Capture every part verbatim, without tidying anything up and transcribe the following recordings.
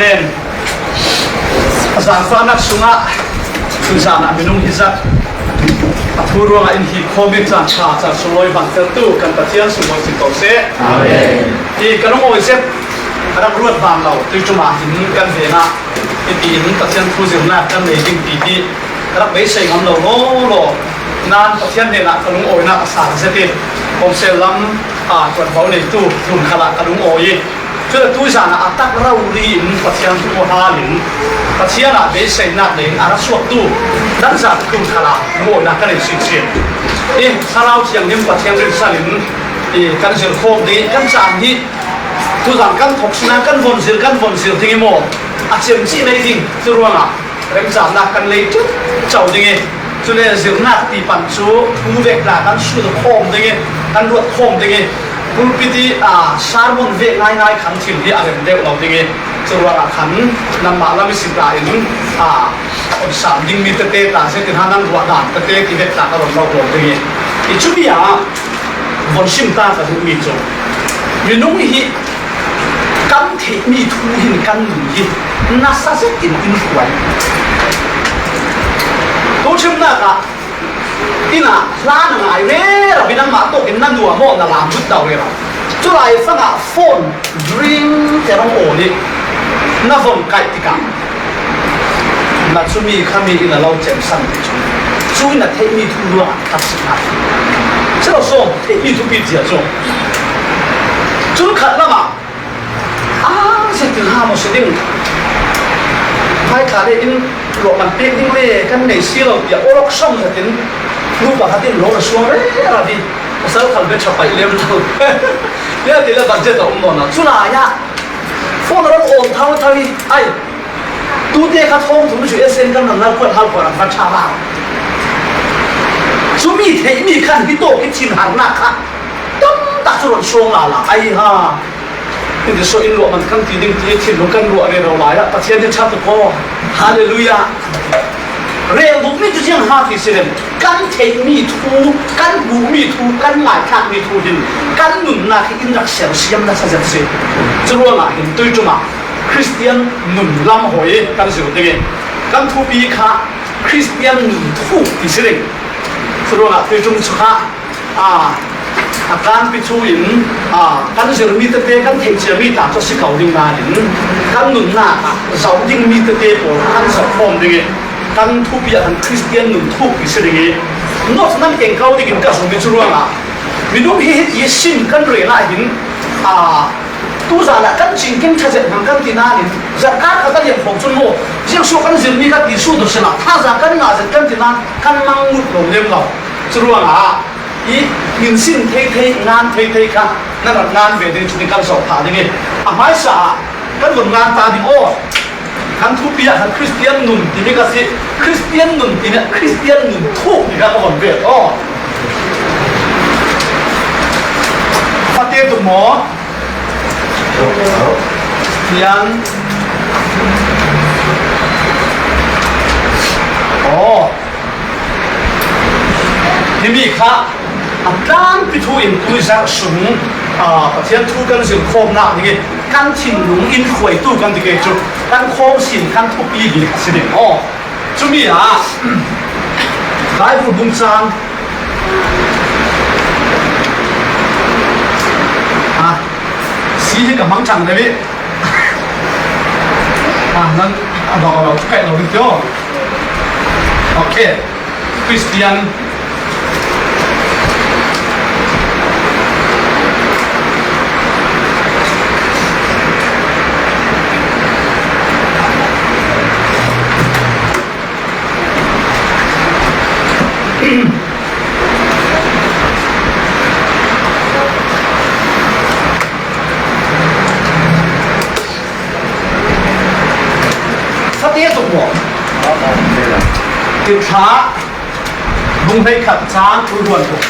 Amen. A zangfahnak sungah tuzan ah minung hi zat a thu ruangah in hi khawm in caan ṭha caan sunglawi vanfeltu kan Pathian sunglawi si ko seh. Amen. Hi kan lungawi zet a rak ruat van lo tuiṭum ah hin kan vengah hitiin Pathian thu zirnak kan nei ding ti hi ka rak beisei ngam lo lawlaw. Nain Pathian hnenah ka lungawinak a sang zetin Kawmsel lam, aa, ṭuanvo neitu tlun khalah ka lungawi i, cule tuizan ah a tak rori in Pathian thu a hal in Pathian ah beiseinak nei in a ra suaktu nan zat tlun khalah lungawinak ka nei sinsin. I Thlarau Thianghlim Pathian rinsan in i kan zir khawm ding i kan caan hi tuzan kan thok sina kan von zir, kan von zir ding i maw a cem cih nei ding cu ruangah remcamnak kan lei ṭin co ding i, cule zirnak ti pan cu thu vek hna kan sut khawm ding i, kan ruat khawm ding i, pulpit i, aa, sermon vek ngaingai khan thil hi a rem deuh lo ding i, cu ruangah khan nanmah lam i si ta in, aa, a on sam dingmi tete ta zetin ha nan ruah dan tete ti vek ta ka run lo lo ding i, i cumi ah von sim ta ka duhmi cu minung hi kan theihmi thu hin kan nun hi nasa zetin in hruai. Tuchimnak ah inn ah hla na ngai rero in nangmah tawk in na nuam aw, na lam lut do rero. Culai fangah phone ring te rong aw nih na von kaih tikah na cumi khami in a lo cemsan ti cu, cu in a theihmi thu ruangah a si hna. Si lo sawm, theihmi thupi cia cu. Cun khat lamah, a, zetin ha maw si ding? Vai kha le in ruah man pek ding le kan nei si lo tiah awlok sawm zetin nu pakhat in lo na suang rero i pasal khal bia ṭha paih lem lo. Nia ti le budget a um nawn lo. Culai ah phone a rak awn thau thau i, ai, tute kha thawng thum cu S N kan nan nal khuat hal khuat an va ṭha hlah. Cumi theihmi khan hi tawk i thinharnak kha tam tak cu ron suang lala. Ai ha. Hiti so in ruah man kan ti ding ti i thinlung kan ruah rero lai ah Pathian hi ṭha tuk aw. Hallelujah. Rel duhmi cu ziang ha ti si rem. Kan theihmi thu, kan hmuhmi thu, kan ngaithlakmi thu hin kan nunnak hi in rak sersiam nasa zet si. Curuangah hin tuiṭum ah Khristian nun lam hawi kan zir ding i kan thupi kha Khristian nun thuk ti si ding. Curuangah tuiṭum cu kha, aa, a tlanpi thu in, aa, kan zirmi tete kan theih ciami ta cu si ko ding nain kan nunnak ah zoh dingmi tete pawl kan zoh khawm ding i kan thupi ah kan Khristian nun thuk ti si ding i, note nan keng ko ding in ka zumh i curuangah minung hi hiti sim kan rel ah hin, aa, tuzan ah kan cinken ṭha zet hmang kan ti nain zarhkhat khat a liam khawh cun maw, ziang suak kan zirmi kan ti sual tuk si lo, thazaang kan ngah zet kan ti nain kan mang ngut lo lem lo. Curuangah i minsin thei thei, ngan thei thei kha nan rak ngan ve ding cu kan zoh phah ding i a hmaisa ah kan vun ngan ta ding aw. Kan thupi ah khan Khristian nun timi ka si. Khristian nun timi ah Khristian nun thuk ti kha ka von ve aw. Fate tuk maw? Pian. Aw. Himi kha a tlanpi thu in tuizarh sung, aa, Pathian thu kan zir khawmnak ding i kan thinlung in hruaitu kan ti ke cu kan khawngsin kan thupi bik a si ding aw. Cumi ah Baibal bung cang, ah, si hi ka hmang ṭhang deuh i, ah, nan a dawng lo, kaih lo ding tio. Okay. Khristian Fate tuk maw? Tirhthlah bung hleikhat cang kul hluan ruk,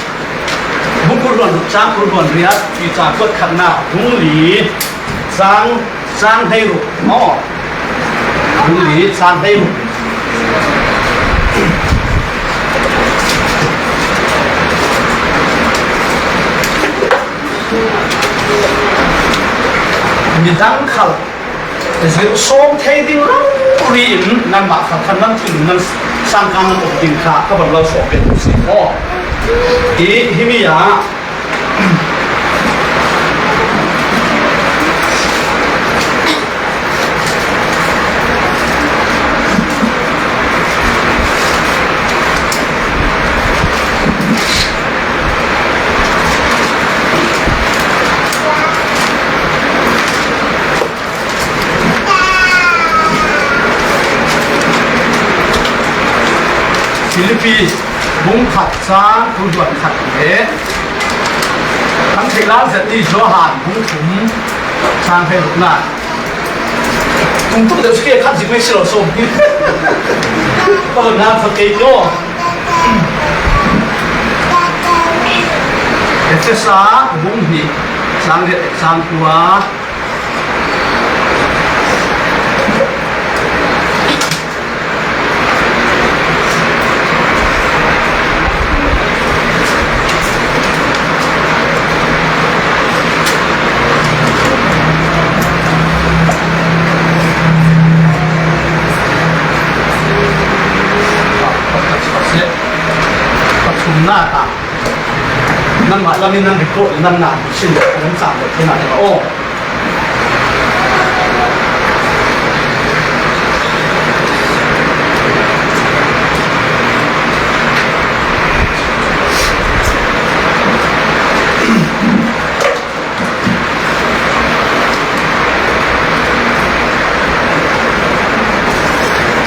bung kul hluan ruk cang kul hluan riat, Piter kuat khatnak bung li cang, cang hleiruk maw? Bung li cang hleiruk. Midang khal Zilh sawm thei ding rori in nanmah khat khat nan tun nan sangkang nan om ding kha ka van lo sawm pek si maw? I himi ah Filipi bung khat chang kul hluan khat le kan theih lai zet ni Johan bung thum chang hleirukna. Tung tuk deuh si kei khat zik mai si lo sawm hi. Ka lo na thot kei ko. Efesa bung hnih chang riat chang kua. Pathumna ah, nangmah lamin nan report nan na sin nan chang lo thei na ta aw.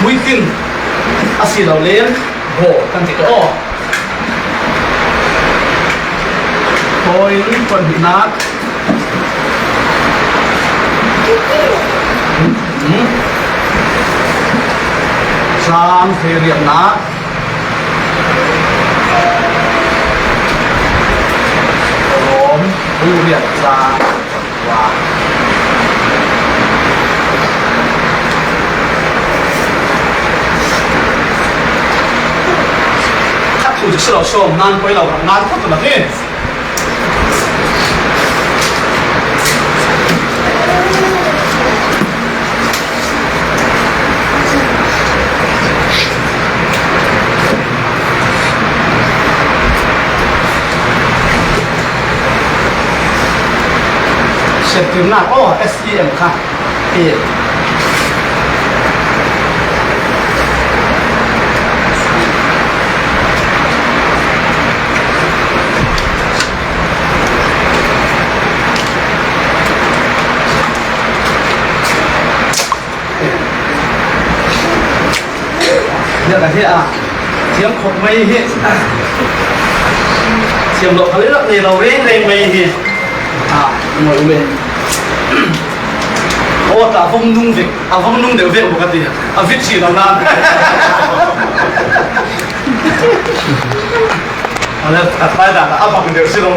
Puitin a si lo len go kan ti ka aw. Point pahnihna. Chang hleiriatna. Rom bung riat chang kua. Khat thu si lo sawm nan poi lo nan khat tu na hi. September, oh, S E M kha. Eh. Nia ka hi a, thiam khop mai hi. Thiam lo kha le lak nei lo reng reng mai hi. A, ngoi um e. Aw, ta vong nung vek, a vong nung deuh vek bawk a ti. A vit si lo nan. A le, a tlai dan a bang deuh si lo.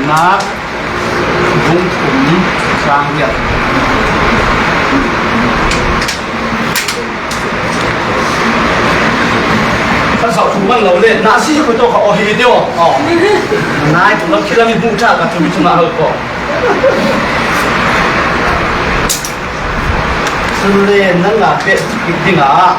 Nak bung thum chang riat. Kan sau thum man lo le, na si ko to ka o hi deuh. O. Nai ko lam khilam i bu cha ka thum i thum a hal ko. Sule nan la pek ding a.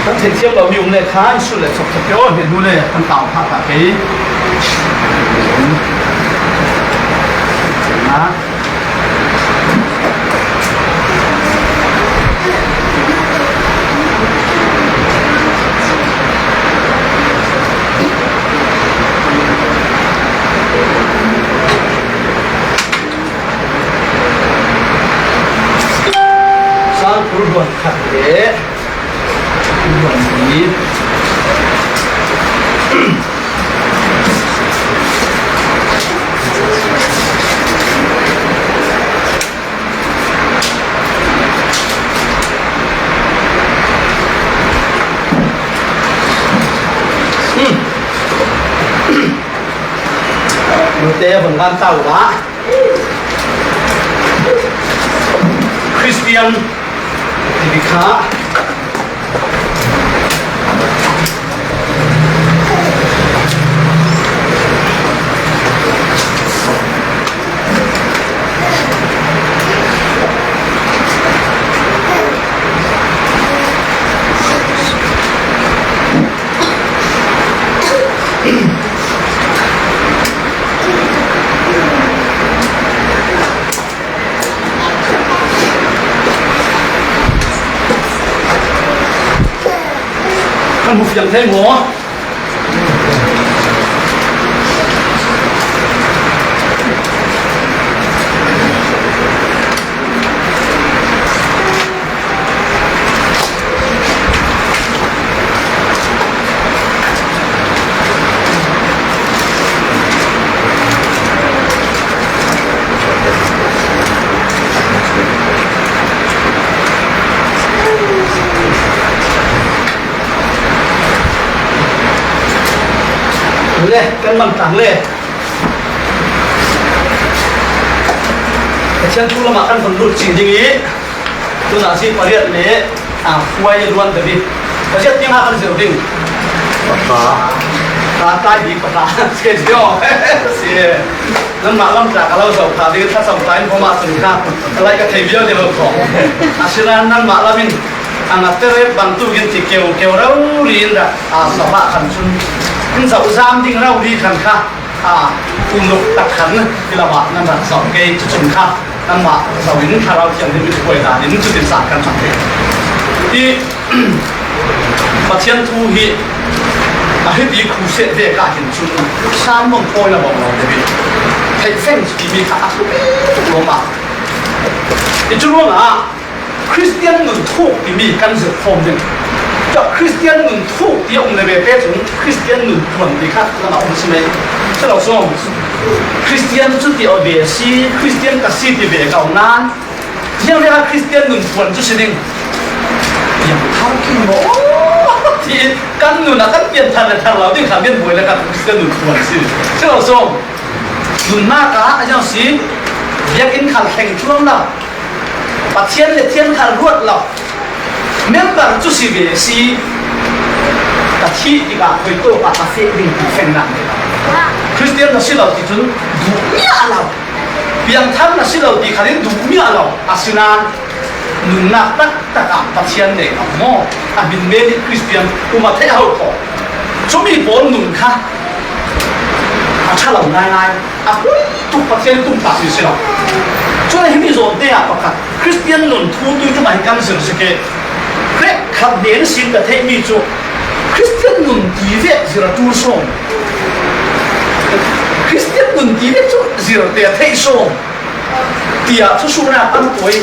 Kan theithiam lo mi um le khan sut le chawk chawk te aw, hmeh hnu le kan tau phah ta kei. Na. Sang kul hluan khat le kul hluan hnih. Te vun van tau la. Christian ti kha. Kan hmu fiang thei maw? Le, kan mang tang le. Pathian thu lamah kan vun lut cih ding ih, tunah si pariat le, a, khuai a luan ka ding. Pariat tiang a kan zir ding. Pata. Pata bik pata. Si, si, oh. Si. Nanmah lam tla ka lo zoh kha ding, tha som ta in pawmah sun kha. Ka lai ka thei viau ding lo khaw. A si nan nanmah lam in. Ang a tere bang tu gin ti keu, keu rau ri in dah. A, sa ba kan sun. In zoh zam ding rau ri kan kha. A, kum luk tak khan, i lamah nan rak zoh kei cu cun kha, nanmah zoh in Thlarau Thianghlim in thuai dan in cutin sa kan hmang kei. Hi Pathian thu hi a hiti crusade vek ah hin cun sam bang thawi lo bang lo te bik theih feng timi kha a tuk tuk lawmah. I cu ruangah Christian nun thuk timi kan zirh khawm ding. Cun Christian nun thuk ti a um le ve te cun Christian nun puan ti kha kan a um si mai. Si lo sawm. Christian cu ti aw ve a si, Christian ka si ti ve ka um nan. Ziang ve kha Christian nun puan cu si ding. Yang thar ki maw? Ti kan nun a kan pian thar le thar lo ding kha mian buai le kha Christian nun puan si. Si lo sawm. Nunnak ah a ziang si, biakinn khal thleng cuang lo. Pathian le thian khal ruat lo. Member cu si ve a si. Ka thih tikah khuitawk ah ka feh ding ti fengnak nei lo. Christian na si lo ti cun duh miah lo. Piangthar na si lo ti khan in duh miah lo. Asinain nunnak taktak ah Pathian nei lo maw? A hmin men in Christian um a theih a hau kho. Cumi pawl nun kha a ṭha lo ngaingai. A pui tuk Pathian tumtahmi si lo. Cun a himi zawn te ah pakhat, Christian nun thu tui ṭum ah hin kan zir si ke. Hrek khat hnen sin ka theihmi cu Christian nun ti vek zir a ṭul sawm. Christian nun ti vek cu zir te a theih sawm. Tiah thusuhnak an tuai.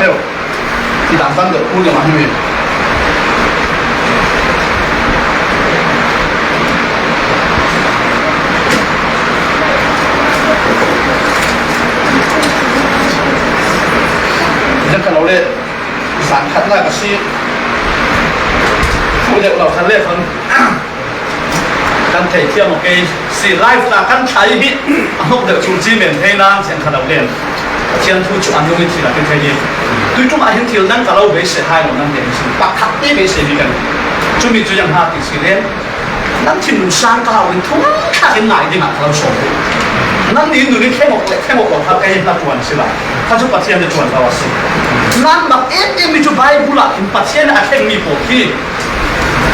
Heo. Ti dang dang deuh kul lengmang hi mi. Zan kha lo le, zan khatnak a si. Kul deuh lo khan le khan. Kan thei thiam aw kei si, live tla kan thlai hi a hnawk deuh chung ci men thei nan siang kha lo len. Pathian thu cu an lung i thil a ti thei hi. Tui ṭum ah hin thil nan ka lo beisei hai lo nan ti si. Pakhat te beisei mi kan. Cumi cu yang ha ti si len. Nan thinlung sang ka hau in thum thak in ngai ding ah ka lo sawm. Nan nih nun in thleng awk le thleng awk lo kha kei hna ṭuan si lai. Kha cu Pathian nih ṭuan lo a si. Nan mak em em mi cu Baibal ah hin Pathian a thleng mi pawl khi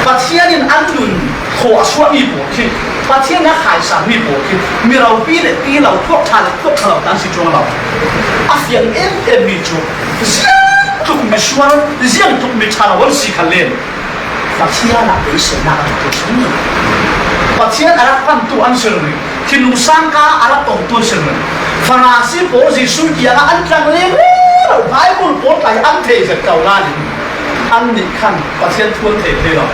Pathian in an nun khawh a suahmi pawl khi, Pathian a khaisangmi pawl khi, mi ropi le pi lo, thuak ṭha le thuak ṭha lo kan si cuang lo. A fiang em em mi cu ziang tluk mi sual, ziang tluk mi ṭha lo an si kha len. Pathian ah beiseinak an tuah cang. Pathian a rak hmantu an si rih. Thinlung sangka a rak tongtu an si rih. Farasi pawl Jesuh kiangah an tlang lem rero, Baibal pawl tlai an thei zet ko nain, annih khan Pathian thu an thei thei lo.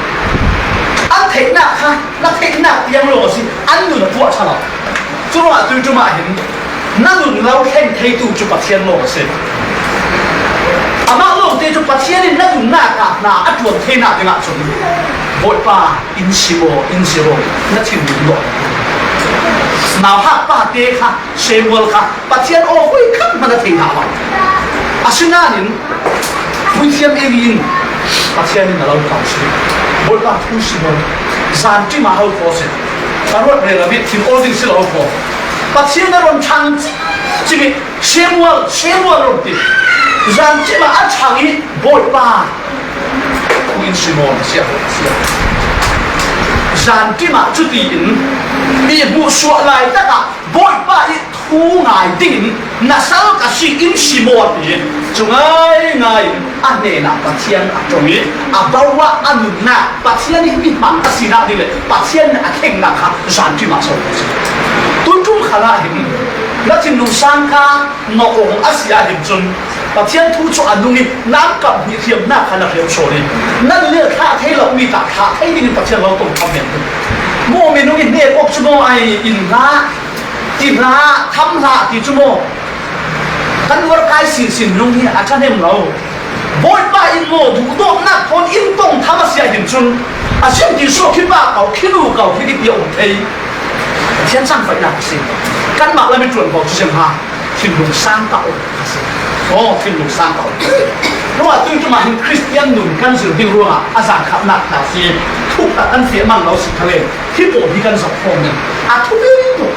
An theihnak kha na theihnak tiang lawng a si, an nun a puah ṭha lo. Curuangah tui ṭum ah hin na nun lo thleng theitu cu Pathian lawng a si. Amah lawngte cu Pathian in na nunnak ah hna a ṭuan theinak dingah cun, Bawipa, in si maw, in si maw, na thinlung lawng. Nauhak pate kha, Samuel kha Pathian aw voi khat hmanh a thei hna lo. Asinain Puithiam Eli in Pathian in a lo kau si. Bawipa thu si maw? Zan ṭim ah ho khaw si. Ka ruat rel a bit thin aw ding si lo ho khaw. Pathian a run ṭhang cing cing i Samuel, Samuel run ti. Zan ṭim ah a ṭhang i Bawipa thu in si maw? A si a, a si a. Zan ṭim ah cuti in i hmuhsuah lai takah Bawipa i thu ngai dingin na sal ka si in si maw ti. Cu ngai ngai in a hnenah Pathian a ṭong i a bau ah a nunnak Pathian i mi hmang a sinak ding le Pathian a thlengnak kha zan ṭim ah so a si. Tutum khalah hin na thinlung sang kha nawh awng a si ahhin cun Pathian thu cu a nung i namkap hnih hriamhnak kha na hreu sawn i na lel thlah thei lo mi tla thlah thei dingin Pathian lo tong tham men. Maw minung i hnek awk cu maw ai in hlah, ti hlah, tham hlah ti cu maw? Kan uar kai sinsin nung hi a ṭhahnem lo. Bawipa in maw duhdawtnak thawn in tong tham a si ahhin cun a ziang ti suak khi pa kau, khi nu kau, khi ti a um thei. Pathian cangfaihnak a si. Kanmah lam i ṭuan ko cu ziang ha. Thinlung sang ka um a si. Aw, thinlung sang ka um a si. Ruah tuiṭum ah hin Khristian nun kan zir ding ruangah a zaangkhatnak hna si. Thuk tak kan fiah mang lo si kha le. Hi pawl hi kan zoh khawm ding. A thupi tuk.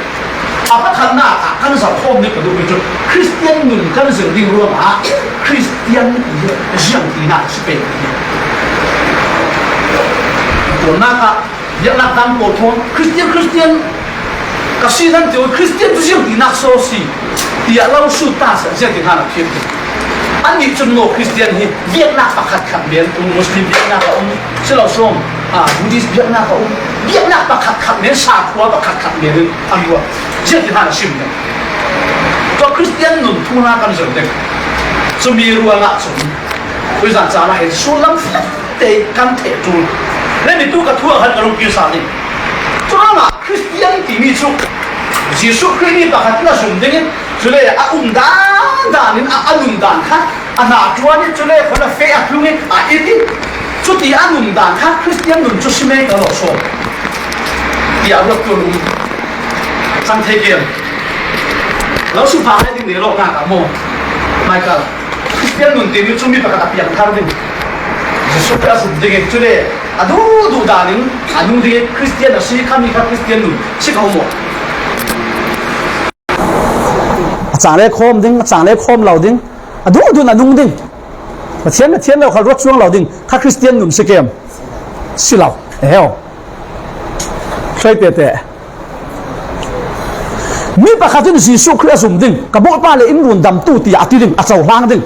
A pakhatnak ah kan zoh khawm ding ka duhmi cu Khristian nun kan zir ding ruangah Khristian i ziang tinak si pei. Tuannak ah biaknak dang pawl thawn Khristian, Khristian ka si nan tio, Khristian cu ziang tinak saw si tiah lo sut ta seh, ziang ti hna na phim. Annih cun maw Khristian hi biaknak pakhat khat men, Muslim biaknak a um, si lo sawm, ah, Buddhist biaknak a um, biaknak pakhat khat men, sakhua pakhat khat men in an ruat. Ziang ti hna na sim ding. Tua Khristian nun thu hna kan zon ding. Cumi ruangah cun, tuizan caan ah hin sullam te kan theh ṭul. Le mi tu ka thu a khan ka lungkir sa ding. Curuangah Khristian timi cu Jesuh Khrih mi pakhat na zum dingin, cule a um dan dan in a, a nun dan kha a hna ṭuan in, cule khon a feh a tlung in a it in, cuti a nun dan kha Khristian nun cu si men ka lo saw. Tiah ruat tuan um. Cang thei kem. Lo si pah lai ding ne lo nga ka maw? Michael. Khristian nun timi cu mi pakhat a piang thar ding. Jesuh Khrih a zum ding i cule a duhduh dan in a nung ding i Khristian a si kha mi kha Khristian nun si ko maw? A cang le khawm ding, a cang le khawm lo ding, a duhduh in a nung ding. Pathian, Pathian lo khal ruat cuang lo ding kha Khristian nun si kem? Si lo. Eheu. Hruai tete. Mi pakhat in Jesuh Khrih a zum ding, ka Bawipa le in rundamtu tiah a ti ding, a cohlang ding.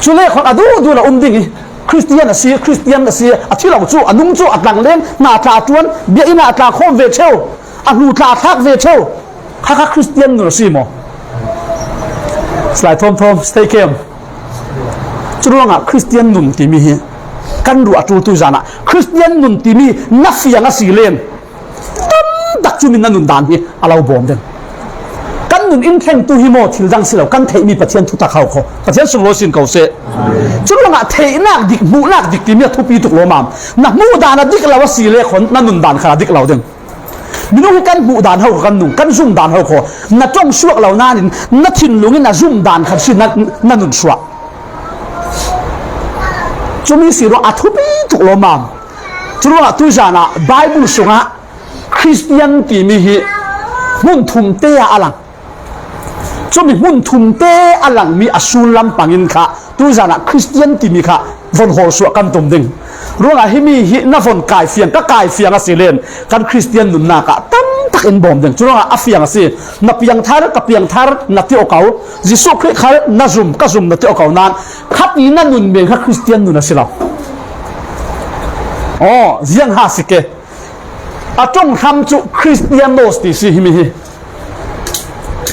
Cule khon a duhduh a um ding i, Khristian a si, Khristian a si, a thi lo cu, a nung cu, a tlang leng, hna tla a ṭuan, biakinn ah a tla khawm ve ṭheu, a hnu tla a thlak ve ṭheu. Kha kha Khristian nun a si maw? Slai thawm thawm, stay kem. Curuangah Khristian nun timi hi kan ruah a ṭultu zan ah Khristian nun timi na fiang a si len. Tam tak cu min na nun dan hi a lo bawm ding. Kan nun in thlengtu hi maw thil dang si lo, kan theihmi Pathian thutak hau kho. Pathian sunglawi sin ko seh. Curuangah theihnak dik, hmuhnak dik timi a thupi tuk lawmam. Na hmuh dan a dik lo a si le khon na nun dan kha a dik lo ding. Minung hi kan hmuh dan hau kho, kan nung, kan zum dan hau kho. Na ṭong suak lo nain na thinlung in na zum dan khan si na, na nun suak. Cumi si ruang a thupi tuk lawmam. Curuangah tuizan ah Bible sungah Khristian timi hi hmun thum te ah a lang. Cumi hmun thum te a langmi a sullam pangin kha tuizan ah Khristian timi kha von hawl suah kan tum ding. Ruangah himi hi na von kai fiang, ka kai fiang a si len kan Khristian nunnak ah tam tak in bawm ding. Curuangah a fiang a si. Na piangthar, ka piangthar, na ti aw ko. Jesuh Khrih khal na zum, ka zum, na ti aw ko nan khati na nun men kha Khristian nun a si lo. Aw, ziang ha si ke. A ṭong hram cu Khristianos ti si himi hi.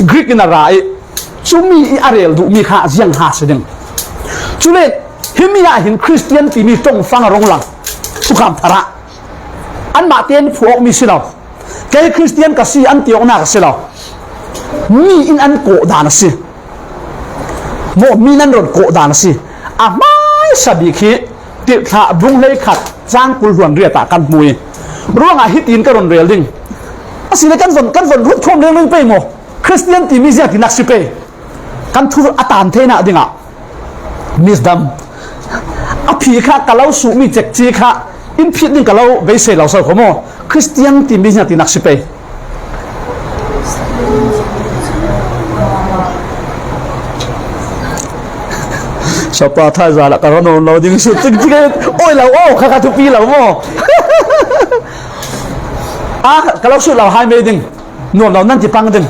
Greek in a ra i cumi i a rel duhmi kha ziang ha si ding. Cule himi ah hin Khristian timi ṭongfang a rung lang. Thukham thar ah anmah tein phuawkmi si lo. Kei Khristian ka si an ti awknak a si lo. Mi in an kawh dan a si. Maw, mi nan ron kawh dan a si. A hmaisa bik hi Tirhthlah bung hleikhat cang kul hluan riat ah kan hmu i ruangah hitin ka ron rel ding. A si le kan von, kan von rut khawm leng leng pei maw? Khristian timi ziang tinak si pei. Kan thu a tan theihna dingah misdam. A phi kha ka lo suh mi cek ci kha in phit ding ka lo beisei lo so kho maw? Khristian timi ziang tinak si pei. Sapa thaizala ka ron lo ding su tik tik. Oi lo, oh, kha kha thupi lo maw? A ka lo su lo hai mei ding. Nuam lo nan ti pang ding.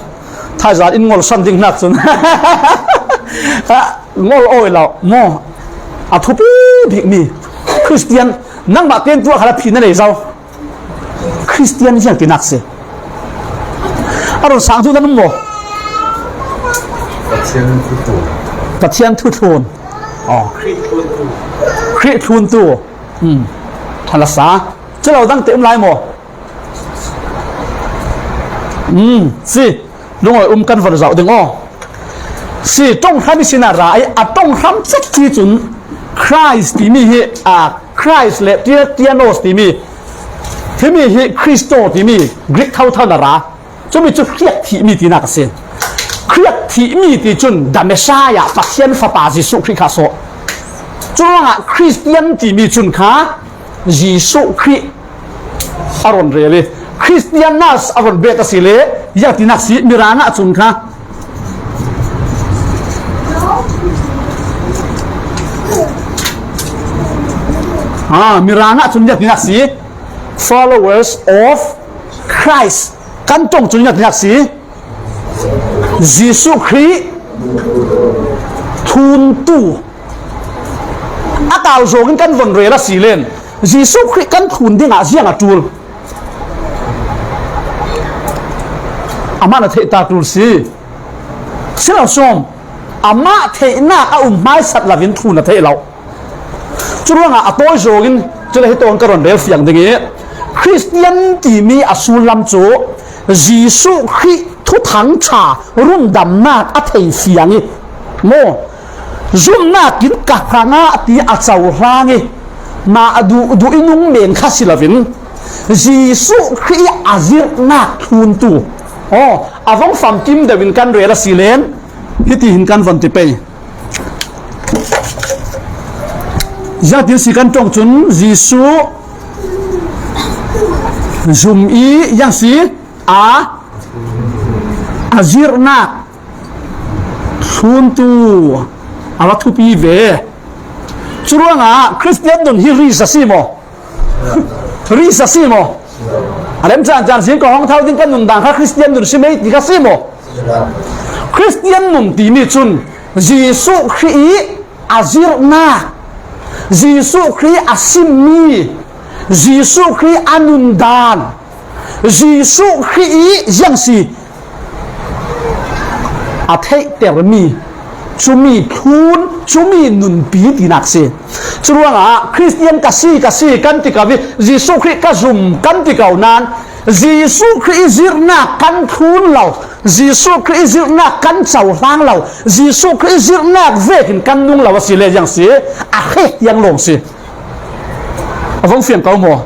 Thaizal in ngol san ding nak cun. Ha, ngol oi lo maw? A thupi bik mi Khristian nangmah ten tuah kha la phi na nei zo. Khristian ziang tinak si. A ron sang thu nan um maw? Pathian thu thlun. Pathian thu thlun. Oh. Khrih thlun tu. Khrih thlun tu. Hmm. Thalasa. Cu lo dang te um lai maw? Um, si. Lungawi um kan von zoh ding aw. Si, ṭong hram i sinah ra ai, a ṭong hram cek ti cun Christ timi hi, a, Christ le Ti-, Tianos timi, himi hi Christo timi Greek thotho na ra. Cumi cu hriak thihmi tinak a si. Hriak thihmi ti cun the Messiah, Pathian Fapa Jesuh Khrih kha sawh. Curuangah Khristian timi cun kha Jesuh Khrih a ron rel i, Christianas a ron bet a si le, ziang tinak si, Mirang ah cun kha. Ah, Mirang ah cun ziang tinak si, followers of Christ. Kan ṭong cun ziang tinak si, Jesuh Khrih thluntu a kau zawngin kan von rel a si len, Jesuh Khrih kan thlun dingah ziang a ṭul? Amah na theih ta ṭul si. Si lo sawm, amah theihnak a um hmaisat loin thlun a theih lo. Curuangah a tawi zawngin cule hi tawng ka ron rel fiang ding i, Khristian timi a sullam cu Jesuh Khrih thuthang ṭha rundamnak a thei fiang i, maw, zumhnak in ka hrangah ti a cohlang i, mah a duh, duh i nung men kha si loin Jesuh Khrih a zirhnak thluntu, aw, a vong famkim deuh in kan rel a si len, hiti hin kan von ti pei. Ziangtin si kan ṭong cun Jesuh zum i ziang si a, a zirhnak thluntu a va thupi ve. Curuangah Khristian nun hi ris a si maw? Ris a si maw? A rem caan caan zing ka hong thau ding ka nundan kha Khristian nun si mei ti kha si maw? Khristian nun timi cun Jesuh Khrih i a zirhnak, Jesuh Khrih a simmi, Jesuh Khrih a nundan, Jesuh Khrih i ziang si a theihtermi, cumi thlun, cumi nunpi tinak si. Curuangah Khristian ka si, ka si kan ti ko i, Jesuh Khrih ka zum kan ti ko nain, Jesuh Khrih i zirhnak kan thlun lo, Jesuh Khrih i zirhnak kan cohlang lo, Jesuh Khrih i zirhnak vekin kan nung lo a si le ziang si, a heh tiang lawng si. A vong fiang ko maw?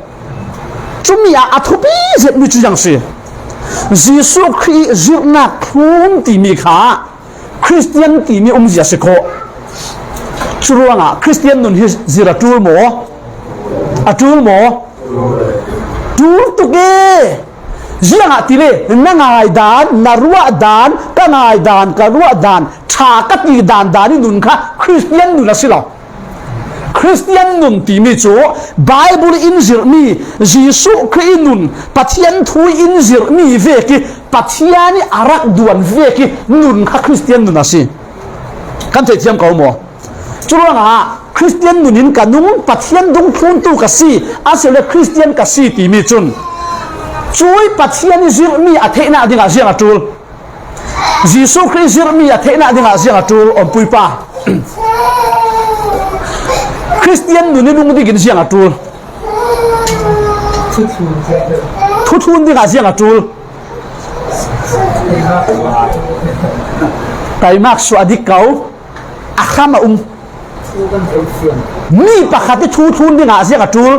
Cumi ah a thupi zetmi cu ziang si. Jesuh Khrih i zirhnak thlun timi kha Khristian timi umzia si khawh. Curuangah Khristian nun hi zir a ṭul maw? A ṭul maw? Ṭul tuk e! Ziangah tile na ngaidan, na ruahdan, ka ngaidan, ka ruahdan, ṭha ka ti dandan i nun kha Khristian nun a si lo. Khristian nun timi cu Baibal in zirhmi, Jesuh Khrih i nun, Pathian thu in zirhmi vek i Pathian i a rak duan vek i nun kha Khristian nun a si. Kan theithiam ko maw? Curuangah Khristian nun in ka nung, Pathian dungthluntu ka si, a si le Khristian ka si timi cun cui Pathian i zirhmi a theihnak dingah ziang a ṭul? Jesuh Khrih zirhmi a theihnak dingah ziang a ṭul, ompui pa? Khristian nun i nung dingin ziang a ṭul? Thuthlun dingah ziang a ṭul? Taimak suah dik ko, a hram a um. Mi pakhat i thuthlun dingah ziang a ṭul?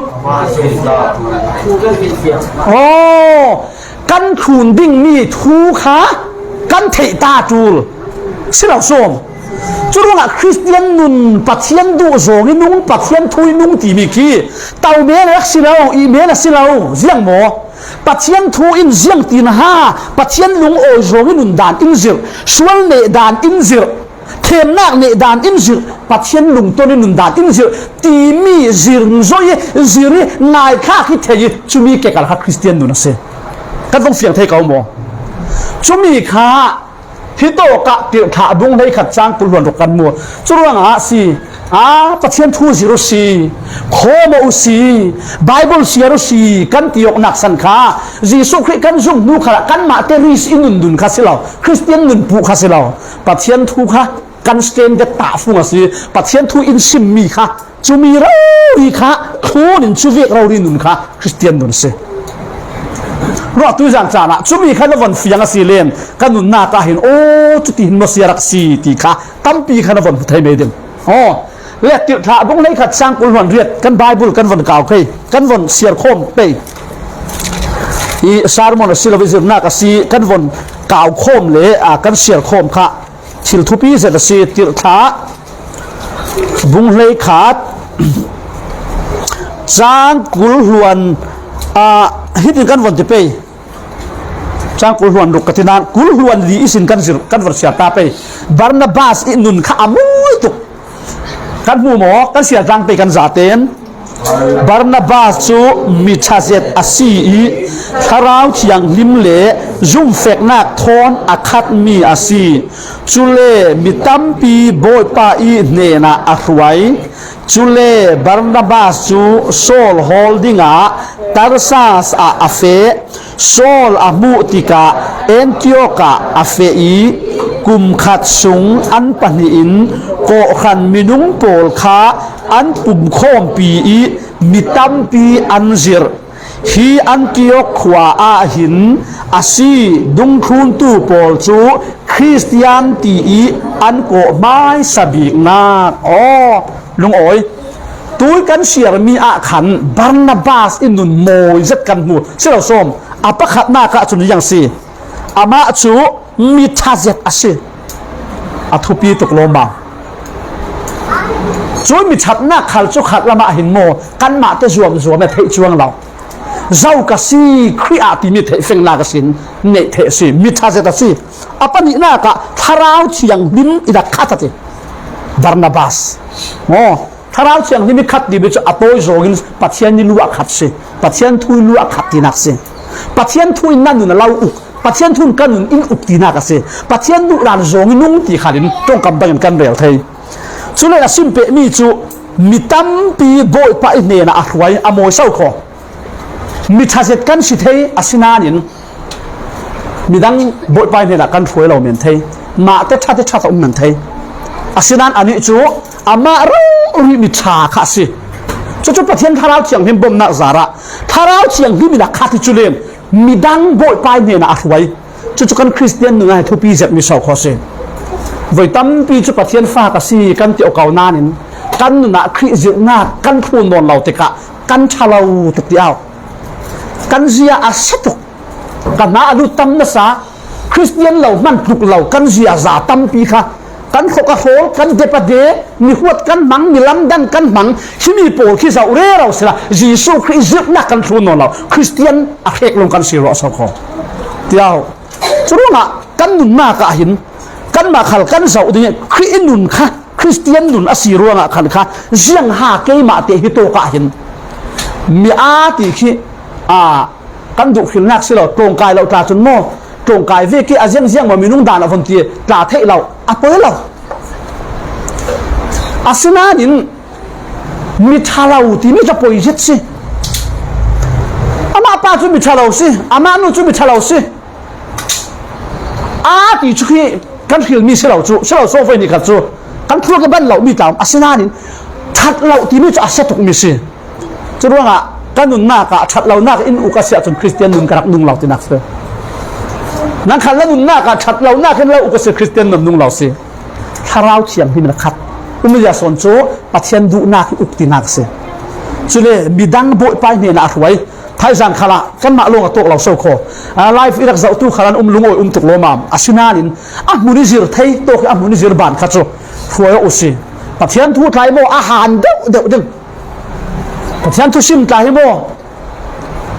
Aw, kan thlun dingmi thu kha kan theih ta ṭul si lo sawm. Curuangah Khristian nun, Pathian duh zawng i nung, Pathian thu i nung timi khi tau mel a si lo, i mel a si lo, ziang maw? Pathian thu in ziang tina ha, Pathian lungawi zawng i nun dan in zirh, sual neh dan in zirh, themnak neh dan in zirh, Pathian lungton i nun dan in zirh timi zirh zawh i zirh i ngaithlak i thei i, cumi kekal kha Khristian nun a si. Kan vong fiang thei ko maw? Cumi kha Hitawkah Tirhthlah bung hleikhat cang kul hluan ruk kan mu. Curuangah si, a, Pathian thu zirh uh si, khawm uh si, Bible siar uh si kan ti awknak san kha Jesuh Khrih kan zumh hnu khalah kanmahte ris i nundun kha si lo, Khristian nunpuh kha si lo. Pathian thu kha kan standard tahfung a si. Pathian thu in simmi kha, cumi rori kha thlun in cuvek rori nun kha Khristian nun si. Ruah tuizan caan ah cumi kha na von fiang a si len, ka nunnak ah hin, aw, cuti hin maw siarak si ti kha tampi kha na von hmu thei mei ding. Aw, le Tirhthlah bung hleikhat cang kul hluan riat kan Bible kan von kau kei, kan von siar khawm pei. I sermon a si lo, i zirhnak a si, kan von kau khawm le, a, kan siar khawm kha thil thupi zet a si. Tirhthlah bung hleikhat cang kul hluan, a, hitin kan von ti pei. Cang kul hluan ruk ka ti nan, kul hluan li ihsin kan zirh, kan von siar ta pei. Barnabas i nun kha a mawi tuk. Kan hmu maw? Kan siar tlang pei kan zaten. Barnabas cu mi ṭha zet a si i Thlarau Thianghlim le zumfeknak thawn a khatmi a si. Cule mi tampi Bawipa i hnenah a hruai. Cule Barnabas cu Saul hawl dingah Tarsas ah a feh. Saul a hmuh tikah Antiok ah a feh i kum khat sung an pahnih in kawhhran minung pawl kha an pumkhawmpi i mi tampi an zirh. Hi Antiok khua ah hin a si, dungthluntu pawl cu Khristian ti i an kawh hmaisa biknak. Aw, lungawi. Tui kan siarmi ah khan Barnabas i nun mawi zet kan hmu. Si lo sawm, a pakhatnak ah cun ziang si. Amah cu mi ṭha zet a si. A thupi tuk lawmmam. Cu mi ṭhatnak khal cu khat lamah hin maw, kanmah te zuamzuam a theih cuang lo. Zo ka si, Khrih ah timi theihfengnak a sin, neih theih a si, mi ṭha zet a si. A pahnihnak ah Thlarau Thianghlim in a khat a ti. Barnabas. Maw, Thlarau Thianghlim i khat timi cu a tawi zawngin Pathian i lu a khat si. Pathian thu i lu a khat tinak si. Pathian thu in na nun a lo uk. Pathian thu in ka nun in uk tinak a si. Pathian duhdan zawng i nung ti khalin ṭongkam bangin kan rel thei. Cule a sim pehmi cu mi tampi Bawipa i hnenah a hruai, a mawi so kho. Mi ṭha zet kan si thei, asinain midang Bawipa hnenah kan hruai lo men thei, mahte ṭha te ṭha um men thei. Asinain anih cu amah rori mi ṭha kha a si. Cucu Pathian Thlarau Thianghlim bomnak zarah Thlarau Thianghlim in a khat hi cu len midang Bawipa hnenah a hruai. Cucu kan Khristian nun ah thupi zetmi so kho a si. Voi tampi cu Pathian fa ka si kan ti awk ko nain kan nun ah Khrih zirhnak kan thlun nawn lo tikah kan ṭha lo tuk ti au. Kan zia a sa tuk. Ka hna a lut tam nasa, Khristian lo hman tluk lo kan zia za tampi kha, kan hrawk a hrawl, kan dep a de, mi huat kan hmang, mi lamdang kan hmang, himi pawl khi zoh rero sila, Jesuh Khrih zirhnak kan thlun nawn lo, Khristian a hrek lawng kan si ruah so kho. Tiau. Curuangah kan nunnak ah hin, kanmah khal kan zoh ding i Khrih i nun kha, Khristian nun a si ruangah khan kha, ziang ha keimah te hi tawk ah hin mi aa ti khi, aa, kan duh hrilnak si lo, tlawngkai lo tla cun maw, tlawngkai ve khi a ziangziang maw, minung dan a von ti tla theih lo, a poi lo. Asinain mi ṭha lo timi ka poi zet si. Amah pa cu mi ṭha lo si, amah nu cu mi ṭha lo si. Aa ti cu khi kan hrilmi si lo cu, si lo so voi ni khat cu kan thluak i ban lo mi tla um. Asinain ṭhat lo timi cu a sia tukmi si. Curuangah ka nunnak ah ṭhat lonak in uk a si ahcun Khristian nun ka rak nung lo tinak si. Nang khan na nunnak ah ṭhat lonak in lo uk a si, Khristian nun nung lo si. Thlarau Thianghlim in a khat. Umzia sawn cu Pathian duhnak i uk tinak si. Cule midang Bawipa hnenah a hruai. Thaizan khalah kanmah lawng a tawk lo so khaw. A, live i rak zohtu khalah um lungawi um tuk lawmam. Asinain a hmun i zir thei tawk hi a hmun i zir ban kha cu hruai aw u si. Pathian thu tlai maw a han deuh deuh ding. Pathian thu sim tlai hi maw?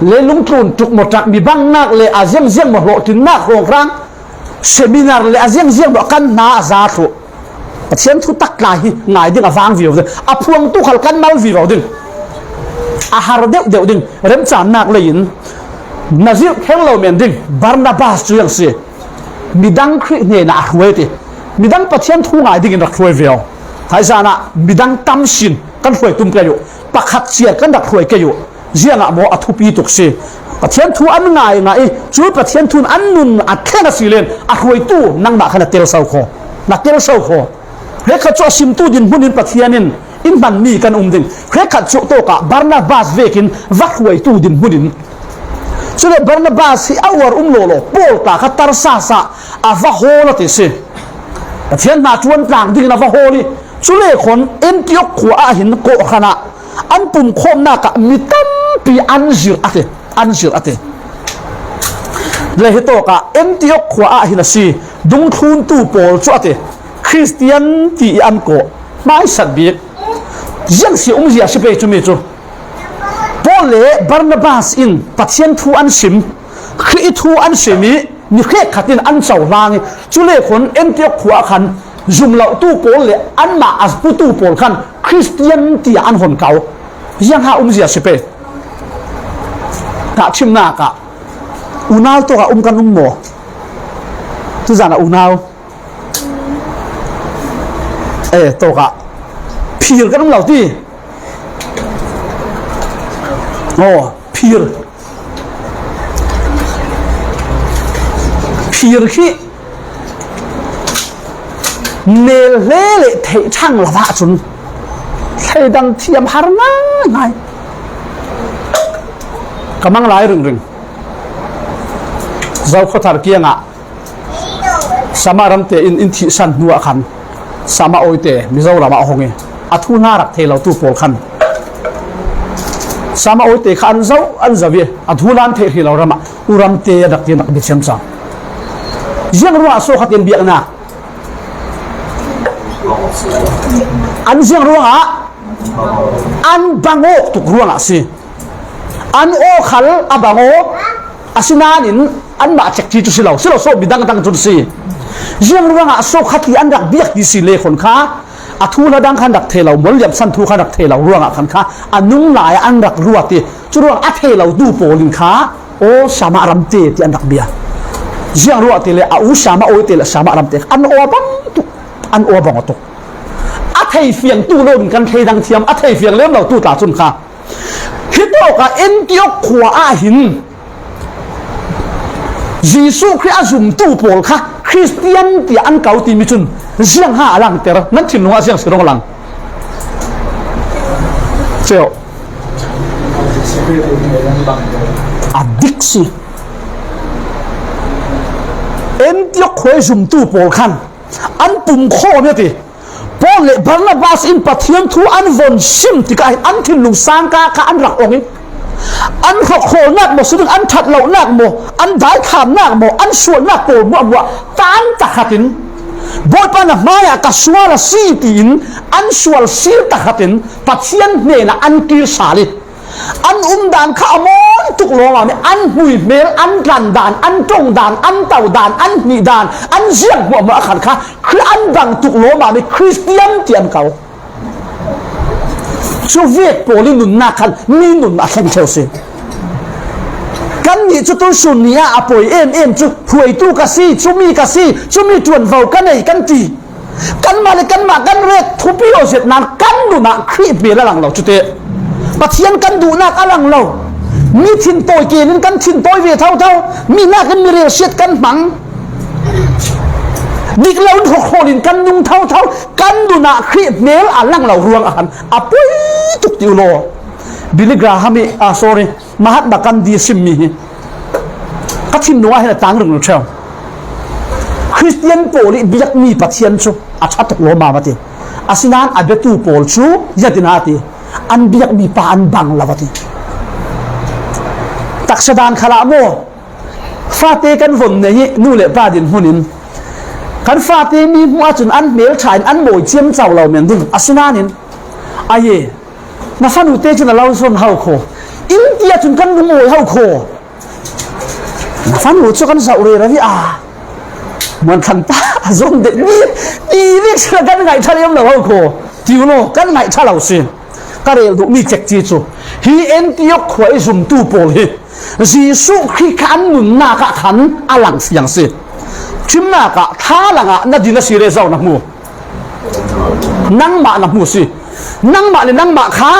Leilung tlun tuk maw ṭak mi bangnak le a ziangziang maw hlawhtlinnak hrawnghrang seminar le a ziangziang maw kan hna a za thluh. Pathian thu tak tlai hi ngai ding a vang vivo ding. A phuangtu khal kan mal vivo ding. A har deuh deuh ding. Remcannak lei in na zirh kher lo men ding. Barnabas cu ziang si. Midang Khrih hnenah a hruai ti. Midang Pathian thu ngai dingin rak hruai vivo. Thaizan ah midang tam sin kan hruai tum kei uh. Pakhat ciar kan rak hruai kei uh. Ziangah maw a thupi tuk si. Pathian thu an ngai ngai i, cu Pathian thu in an nun a thleng a si len a hruaitu nangmah kha na tel so khaw. Na tel so khaw. Hrekkhat cu a simtu dinhmun in Pathian in in hmanmi kan um ding. Hrekkhat cu tawkah Barnabas vekin va hruaitu dinhmun in. Cule Barnabas hi a uar um lawlaw, Paul tla kha Tarsas ah a va hawl a ti si. Pathian hna ṭuan tlang dingin a va hawl i, cule khawn Antiok khua ah hin kawhhran ah an pumkhawmnak ah mi tampi an zirh a ti, an zirh a ti. Le hitawkah Antiok khua ah hin a si, dungthluntu pawl cu a ti, Khristian ti i an kawh, hmaisat bik. Ziang si umzia si pei cu mi cu. Paul le Barnabas in Pathian thu an sim, Khrih thu an sim i, mi hrekkhat in an cohlang i, cule khawn Antiok khua ah khan zumlotu pawl le anmah a putu pawl khan Khristian tiah an hon kau. Ziangha umzia si pei. Tahṭhimnak ah unau tawkah um kan um maw? Tuzan ah unau. Eh, tawkah phir kan um lo ti. Aw, phir. Phir khi mel hle le theih ṭhang lo ahcun thleidang thiam har ngaingai. Ka mang lai ringring. Zokhawthar kiangah Sama ramte in in thihsan hnu ah khan Sama Awite Mizoram ah a hong i a thu hna rak thei lotu pawl khan Sama Awite kha an zoh an zoh i a thu hna an theih hrih lo ram ah u ramte an rak ti an rak bia thiam cang. Ziang ruangah sawkhat in biaknak an ziang ruangah an bang awk tuk ruangah a si. An aw khal a bang aw, asinain anmah cekci cu si lo, si lo, sawh midang dang cun si. Ziang ruangah sawh khat i an rak biak ti si le khon kha, a thu hla dang khan rak thei lo, mual liamsan thu khan rak thei lo ruangah khan kha, a nung lai ah an rak ruat i, cu ruang a thei lo tu pawl in kha, aw, Sama ramte ti an rak bia. Ziang ruah ti le, a u Sama Awite le Sama ramte an aw bang tuk, an aw bang tuk. A thei fiang tu lo in kan thei dang thiam, a thei fiang lem lo tu tla cun kha. Hitawkah Antiok khua ah hin Jesuh Khrih a zumtu pawl kha Khristian tiah an ko timi cun ziangha a langter, nan thinlung ah ziang si rung a lang. Ceu. A dik si. Antiok khua i zumtu pawl khan an pumkhawm i a ti. Paul le Barnabas in Pathian thu an von sim tikah hin an thinlung sangka kha an rak ong i, an hrokhrawlnak maw, si ding an ṭhat lonak maw, an daithlamnak maw, an sualnak pawl hmuahhmuah tan tahratin Bawipa na hmaiah ka sual a si tiin an sual sir tahratin Pathian hnenah an kir sal i, an umdan kha a mawi tuk lawmam i, an hmuihmel, an tlan dan, an ṭong dan, an to dan, an hnih dan, an ziang hmuahhmuah a khan kha Khrih an bang tuk lawmam i Khristian ti an ko. Cu vek pawl i nunnak khan mi nun a thleng ṭheu si. Kannih cu tuisun ni ah a poi em em cu hruaitu ka si, cumi ka si, cumi ṭuanvo ka nei kan ti. Kanmah le kanmah kan ret thupi aw zet nain kan nun ah Khrih hmel a lang lo cu teh. Pathian kan duhnak a lang lo. Mi thintawi ken in kan thintawi ve thotho. Mi nakin mi relsiat kan hmang. Dik lo in hrokhrawl in kan nung thotho. Kan nun ah Khrih hmel a lang lo ruangah khan a poi tuk ti u law. Billy Graham i, ah, sorry, Mahatma Gandhi simmi hi ka thinlung ah hin a tang ringring ṭheu. Khristian pawl i biakmi Pathian cu a ṭha tuk lawmam a ti. Asinain a biatu pawl cu ziatin a ti, an biakmi pa an bang lo a ti. Taksa dan khalah maw? Fate kan von nei hi, nu le pa dinhmun in. Kan fate mi hmuh ahcun an hmel ṭha in an mawi ciamco lo men ding. Asinain, a ye, na fanu te cun a lo zawn hau kho. Inn ti ahcun kan lung awi hau kho. Na fanu cu kan zoh rero hi a. Muan thlan ta a zawn deuh mi, ti vek si kan ngaih ṭha lem lo hau kho. Ti u law, kan ngaih ṭha lo si. Ka rel duhmi cekci cu, hi Antiok khua i zumtu pawl hi Jesuh Khrih kha an nunnak ah khan a lang fiang si. Ṭhimnak ah thalang ah na din a si le zo na hmu. Nangmah na hmu si. Nangmah le nangmah kha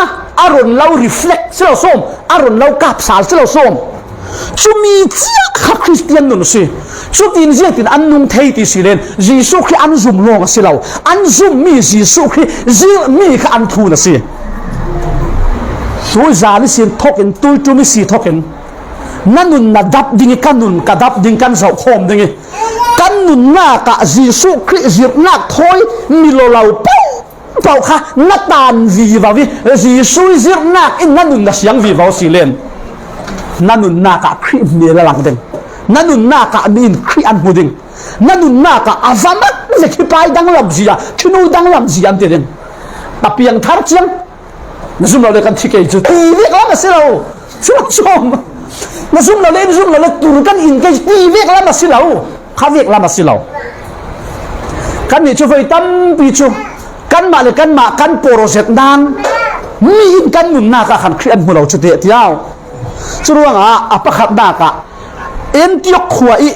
a ron lo reflect si lo sawm, a ron lo kapsal si lo sawm. Cumi cia kha Khristian nun si. Cutin ziangtin an nung thei ti si len, Jesuh Khrih an zum lawng a si lo. An zummi Jesuh Khrih zirhmi kha an thlun a si. Tui zali sin thokin, tui ṭum i si thokin, na nun na dap ding i, ka nun ka dap ding, kan zoh khawm ding i, kan nunnak ah Jesuh Khrih zirhnak thawi mi lo lo paoh paoh kha na tan vivo i, Jesuh i zirhnak in na nun na siang vivo si len, na nunnak ah Khrih hmel a lang ding. Na nunnak ah mi in Khrih an hmu ding. Na nunnak ah a va mak vek hi pai danglam zia, thinu danglam zia an ti ding. A piang thar ciang, na zum lo le kan thi kei cu ti vek lam a si lo. Cu sawm. Na zum lo le, in zum lo le, tur kan in kei ti vek lam a si lo. Kha vek lam a si lo. Kannih cu voi tampi cu kanmah le kanmah kan pawrzet nain mi in kan nunnak ah khan Khrih an hmu lo cu teh tiau. Curuangah a pakhatnak ah Antiok khua i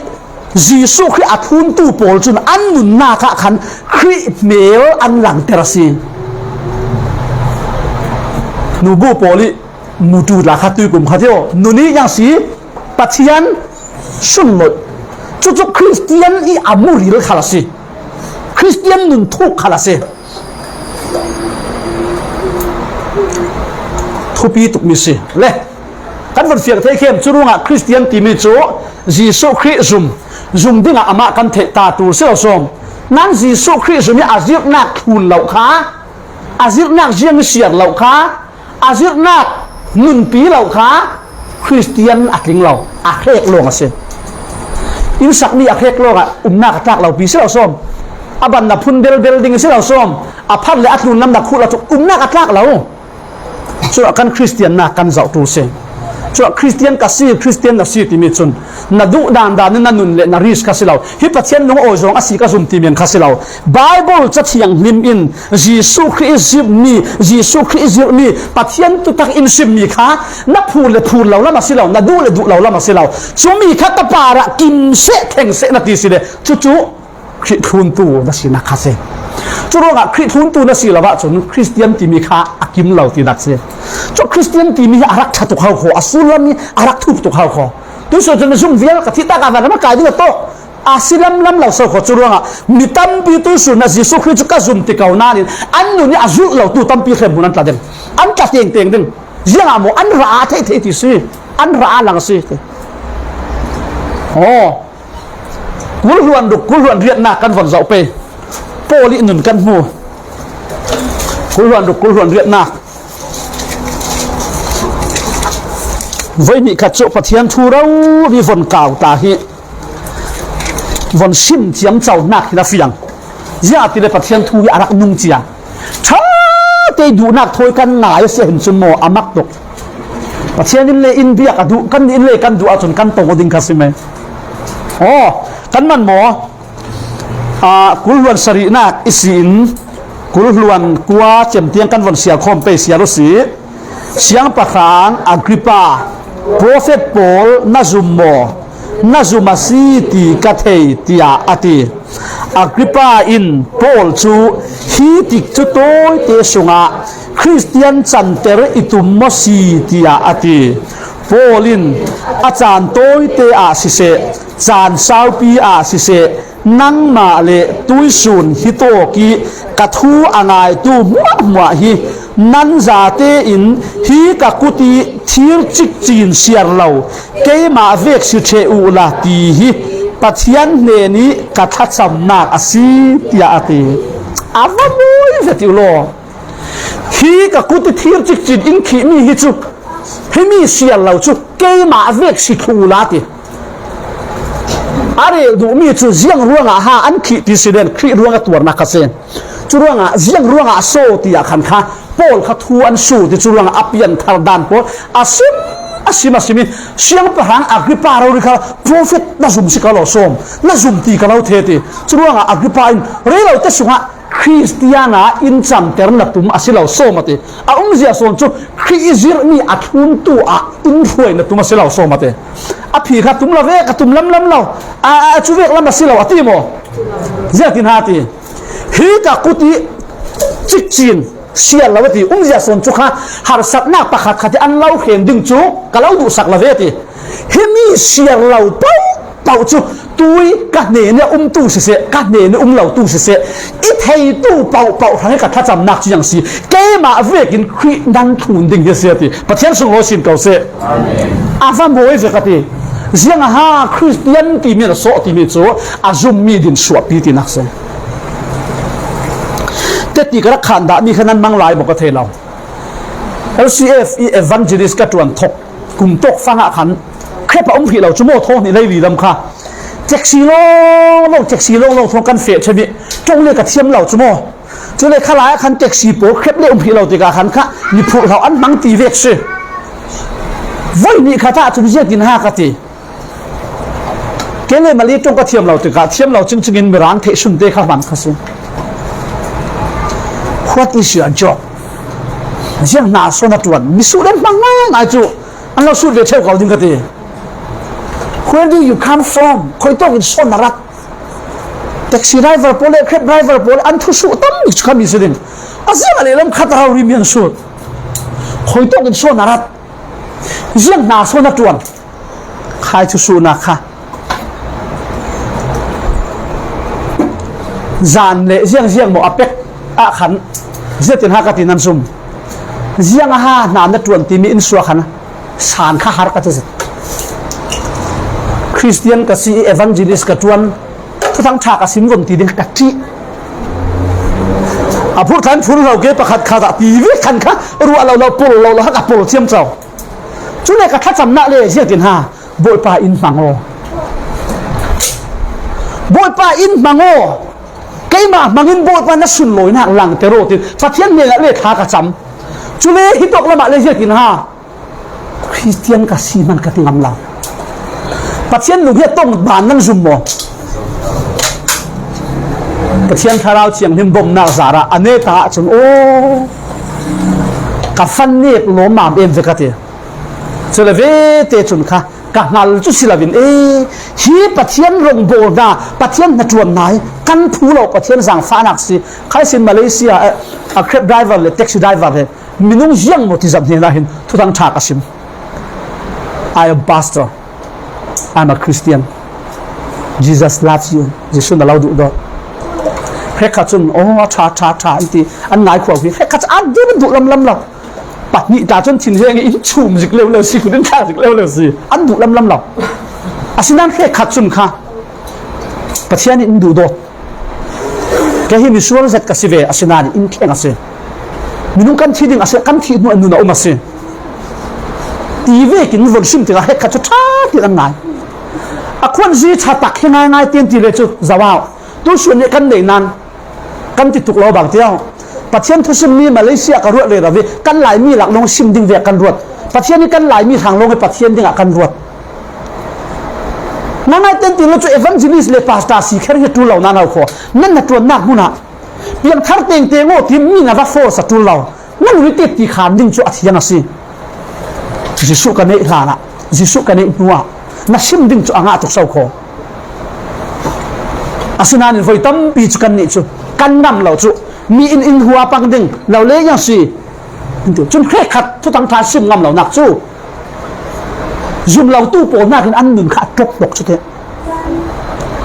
Jesuh Khrih a thluntu pawl cun an nunnak ah khan Khrih hmel an langter a si. Nubu pawl i mutu tla kha tuikum kha tio, nun i yang si, Pathian sunlawih. Cucu Khristian i a muril khal a si. Khristian nun thuk khal a si. Thupi tukmi si. Le, kan von fiang thei khem, curuangah Khristian timi cu Jesuh Khrih zum, zum dingah amah kan theih ta tul si lo sawm. Nang Jesuh Khrih zum i a zirhnak thlun lo kha, a zirhnak ziang i siar lo kha, a zirhnak nunpi lo kha, Khristian a tling lo, a hrek lawng a si. Innsakmi a hrek lawngah umnak a tlak lo pi si lo sawm. A ban na phun belbel ding si lo sawm. A phat le a tlun lam na khuh lo cu umnak a tlak lo. Cuah kan Khristiannak kan zoh ṭul si. Cuah Khristian ka si, Khristian na si timi cun na duh dan dan in na nun le na risk kha si lo. Hi Pathian lungawi zawng a si ka zum ti men kha si lo. Baibal Ca Thianghlim in Jesuh Khrih i zirhmi, Jesuh Khrih i zirhmi, Pathian tutak in simmi kha na phur le phur lo lam a si lo, na duh le duh lo lam a si lo. Cumi kha ka parah kim seh, theng seh na ti si le, cucu Khrih thluntu na sinak kha si. Curuangah Khrih thluntu na si lo ahcun Khristian timi kha a kim lo tinak si. Cu Khristian timi hi a rak ṭha tuk hau kho, a sullam hi a rak thuk tuk hau kho. Tuisaw cun na zum vial ka thih tak ah van ram a kai ding a tawk. A si lamlam lo so kho. Curuangah mi tampi tuisun ah Jesuh Khrih cu ka zum ti ko nain an nun i a zulh lotu tampi hremhmun an tla ding. An tla tengteng ding. Ziangah maw an ra a theih theih ti si. An ra a lang si. Aw. Kul hluan ruk, kul hluan riatnak kan von zoh pei. Paul i nun kan hmu. Kul hluan ruk, kul hluan riatnak. Voi nih khat cu Pathian thu rori von kau ta hi. Von sim thiam co hnak hi na fiang. Ziah ti le Pathian thu hi a rak nung cia. Ṭha te duhnak thawi kan ngai a si hin cun maw a mak tuk. Pathian in le in biak a duh, kan in le kan duh ahcun kan tong aw ding kha si mai. Aw, kan man maw? Aa, kul hluan sarihnak i si in, kul hluan kua cem tiang kan von siar khawm pei siar u si. Siangpahrang Agrippa, profet pawl na zum maw? Na zum a si ti ka thei, tiah a ti. Agrippa in Paul cu, hi tik cu tawite sungah Khristian canter i tum maw si? Tiah a ti. Paul in, a caan tawite ah siseh, caan saupi ah siseh, nangmah le tuisun hi tawk i ka thu a ngaitu hmuahhmuah hi nan zate in hi ka kut i thir cikcin siar lo keimah vek si ṭheh uhla ti hi Pathian hnen i ka thlacamnak a si, tiah a ti. A va mawi ve ti u law. Hi ka kut i thir cikcin in khihmi hi cu Himi siar lo cu keimah vek si thlu la ti. A rel duhmi cu ziang ruangah ha an khih ti si len Khrih ruangah tuarnak kha si. Cu ruangah ziang ruangah so tiah khan kha Paul kha thu an su ti cu ruangah a pianthar dan pawl a sim, a sim, a sim i Siangpahrang Agrippa rori kha prophet na zum si ka lo sawm, na zum ti ka lo the ti. Cu ruangah Agrippa in rei lo te sungah Khristian ah in camter na tum a si lo sawm a ti. A umzia sawn cu Khrih i zirhmi a thluntu ah in hruai na tum a si lo sawm a ti. A phi kha tum lo ve, ka tum lamlam lo. A, a cu vek lam a si lo a ti maw? Ziatin ha ti. Hi ka kut i cikcin siar lo a ti. Umzia sawn cu kha harsatnak pakhat khat i an lo hren ding cu ka lo duhsak lo ve a ti. Himi siar lo paoh paoh cu tui ka hnen i a umtu siseh, ka hnen i um lotu siseh, i theitu paoh paoh hrang i ka thlacamnak cu ziang si. Keimah vekin Khrih nan thlun ding hi a si a ti. Pathian sunglawi sin ko seh. Amen. A va mawi ve ka ti. Ziang a ha Khristian timi a sawh timi cu a zummi din suahpi tinak si. Teti ka rak khan dahmi kha nan mang lai maw ka thei lo. L C F i evangelist ka ṭuan thok kum tawk fangah khan khrep a um hrih lo cu maw, thaw hnih lei li lam kha. Taxi lawng lawng, taxi lawng lawng thawn kan feh ṭheh mi ṭong le ka thiam lo cu maw. Cule khalai ah khan taxi pawl khrep le um hrih lo tikah khan kha miphurh hlau an hmang ti vek si. Voi nih khat ah cun ziatin ha ka ti. Ke le Mali ṭong ka thiam lo tikah thiam lo cingcing in Mirang theih sunte kha hman kha si. What is your job? Ziang hna so na ṭuan? Misuh le hmang ngaingai cu an lo sut ve ṭheu ko ding ka ti. Where do you come from? Khuitawk in so na rat? Taxi driver pawl le cab driver pawl an thusuh tam bik cu kha mi si ding. A ziang a lehlam khat a rori mi an sut. Khuitawk in so na rat? Ziang hna so na ṭuan? Khai cu suhnak kha zan le ziang ziang maw a pek ah khan ziatin ha ka ti nan zum. Ziang a ha hna na ṭuan timi in suak khan san kha har ka ti zet. Khristian ka si i evangelist ka ṭuan, thuthang ṭha ka sim vun ti ding ka ṭih. A phurh thlan phur lo ke pakhat khat ah ti ve khan kha ruah lo lo, pol lo lo, ha ka pol thiam co. Cule ka thlacamnak le ziatin ha, Bawipa in hmang aw. Bawipa in hmang aw. Keimah hmangin Bawipa na sunlawinak langter aw, tin Pathian hnenah le thla ka cam. Cule hi tawk lamah le ziatin ha, Khristian ka si hman ka ti ngam lo. Pathian lung hi a tong ban nan zum maw? Pathian Thlarau Thianghlim bomnak zarah a neta ahcun, aw, ka fan nek lawmmam em ve ka ti. Cule vete cun kha ka hngal cu si loin, e, hi Pathian rongbawlna, Pathian hnaṭuanna hi kan phu lo, Pathian zaangfahnak si. Khai sin Malaysia, eh, a cab driver le taxi driver he minung ziang maw ti zat hnenah hin thuthang ṭha ka sim. I am pastor. I'm a Christian. Jesus loves you. Jesuh na lo duh dawh. Hrekkhat cun, oh, a ṭha, ṭha, ṭha, an ti, an ngai khuak hi. Hrekkhat cu an duh, an duh lamlam lo. Pahnih ta cun thinheng i in chum zik leu leu si, kut in thlak zik leu leu si. An duh lamlam lo. Asinain hrekkhat cun kha Pathian in duh dawt. Kei hi misual zet ka si ve, asinain in thleng a si. Minung kan thih ding a si, kan thih hnu a nun a um a si. Ti vekin von sim tikah hrekkhat cu ṭha tein an ngai. A khuanzi ṭha tak hi ngaingai tein ti le cu zoh aw. Tusun nih kan nei nan kan ti tuk lo bang tiang. Pathian thusimmi Malaysia ka ruat rero ve, kan Laimi lak lawng sim ding ve kan ruat. Pathian hi kan Laimi hrang lawng hi Pathian dingah kan ruat. Ngaingai tein ti lo cu evangelist le pastor si kher hi ṭul lo nan hau kho. Nan hnaṭuannak hmun ah piangthar tengteng aw ti mi na va force a ṭul lo. Na lungtit ti khan ding cu a thiang a si. Jesuh ka neih hlanah, Jesuh ka neih hnuah na sim ding cu a ngah tuk so kho. Asinain voi tampi cu kan nih cu kan ngam lo cu mi in in hua pang ding lo le yang si. Cun hrekkhat thuthang ṭha sim ngam lonak cu zum lotu pawl nakin an nun kha a ṭop ṭok cu te.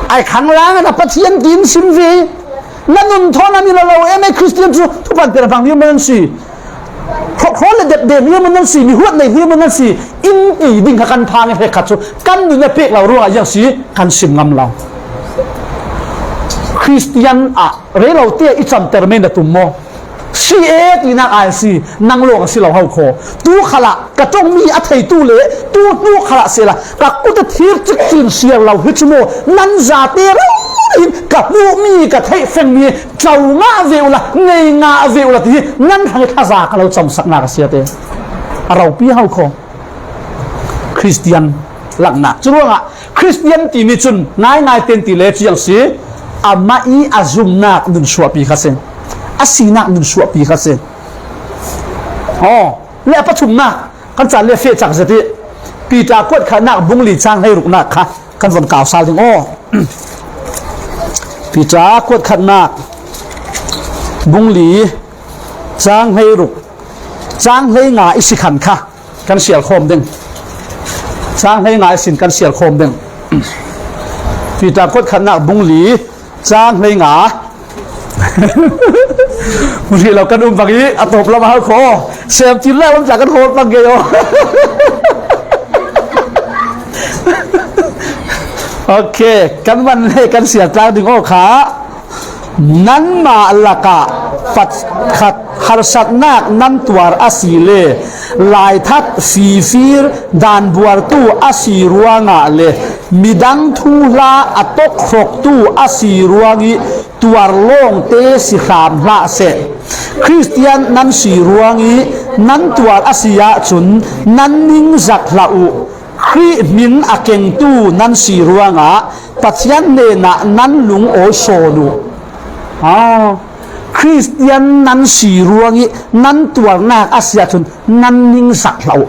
Ai khanglang na Pathian tin sim ve. Na nun thawn a mi lo lo em e, Khristian cu thupan ter bang liam nan si. Hrawkhrawl le depdep liam nan si, mi huat nei liam nan si. In ti ding kha kan phang i hrekkhat cu kan nun a pek lo ruangah ziang si kan sim ngam lo. Khristian ah rei lo te i camter men a tum maw? si e tinak a si, nang lawng a si lo ho kho. Tu khalah ka ṭong mi a theitu le tu tu khalah sehla ka kut a thir cik cin siar lo hi cu maw, nan zate rori in ka hmuhmi ka theih fengmi co ngah ve uhla, ngei ngah ve uhla ti hi nan hrang i thaza ka lo camsaknak a si a te. A ropi ho kho. Khristian langhnak. Curuangah Khristian timi cun ngaingai ten ti le ciang si, amah i a zumnak nun suahpi kha si, a sinak nun suahpi kha si. Aw, le a pathumnak kan caan le feh cak zet i Piter kuat khatnak bung li cang hleiruknak kha kan von kau sal ding aw. Piter kuat khatnak bung li cang hleiruk, cang hleinga i si khan kha kan sial khawm ding. Cang hleinga i sin kan sial khawm ding. Piter kuat khatnak bung li cang hleinga. Hmuh hrih lo kan um bang i a tawp lam a hau kho. Sem cil lai lam tla kan hawl bang gei aw. Ok, kan man le kan sial tlang ding aw kha. Nanmah lakah pakhat harsatnak nan tuar a si le laithat, fifir, danbuartu a si ruangah le midang thuhla a tokhroktu a si ruangih tuar lawngte si hram hlah seh. Khristian nan si ruangih nan tuar a si ahcun nan ningzak hlah uh. Khrih hmin a kengtu nan si ruangah Pathian hnenah nan lungawi sawn uh. Aw, Khristian nan si ruangih nan tuarnak a si ahcun nan ningzak hlah uh.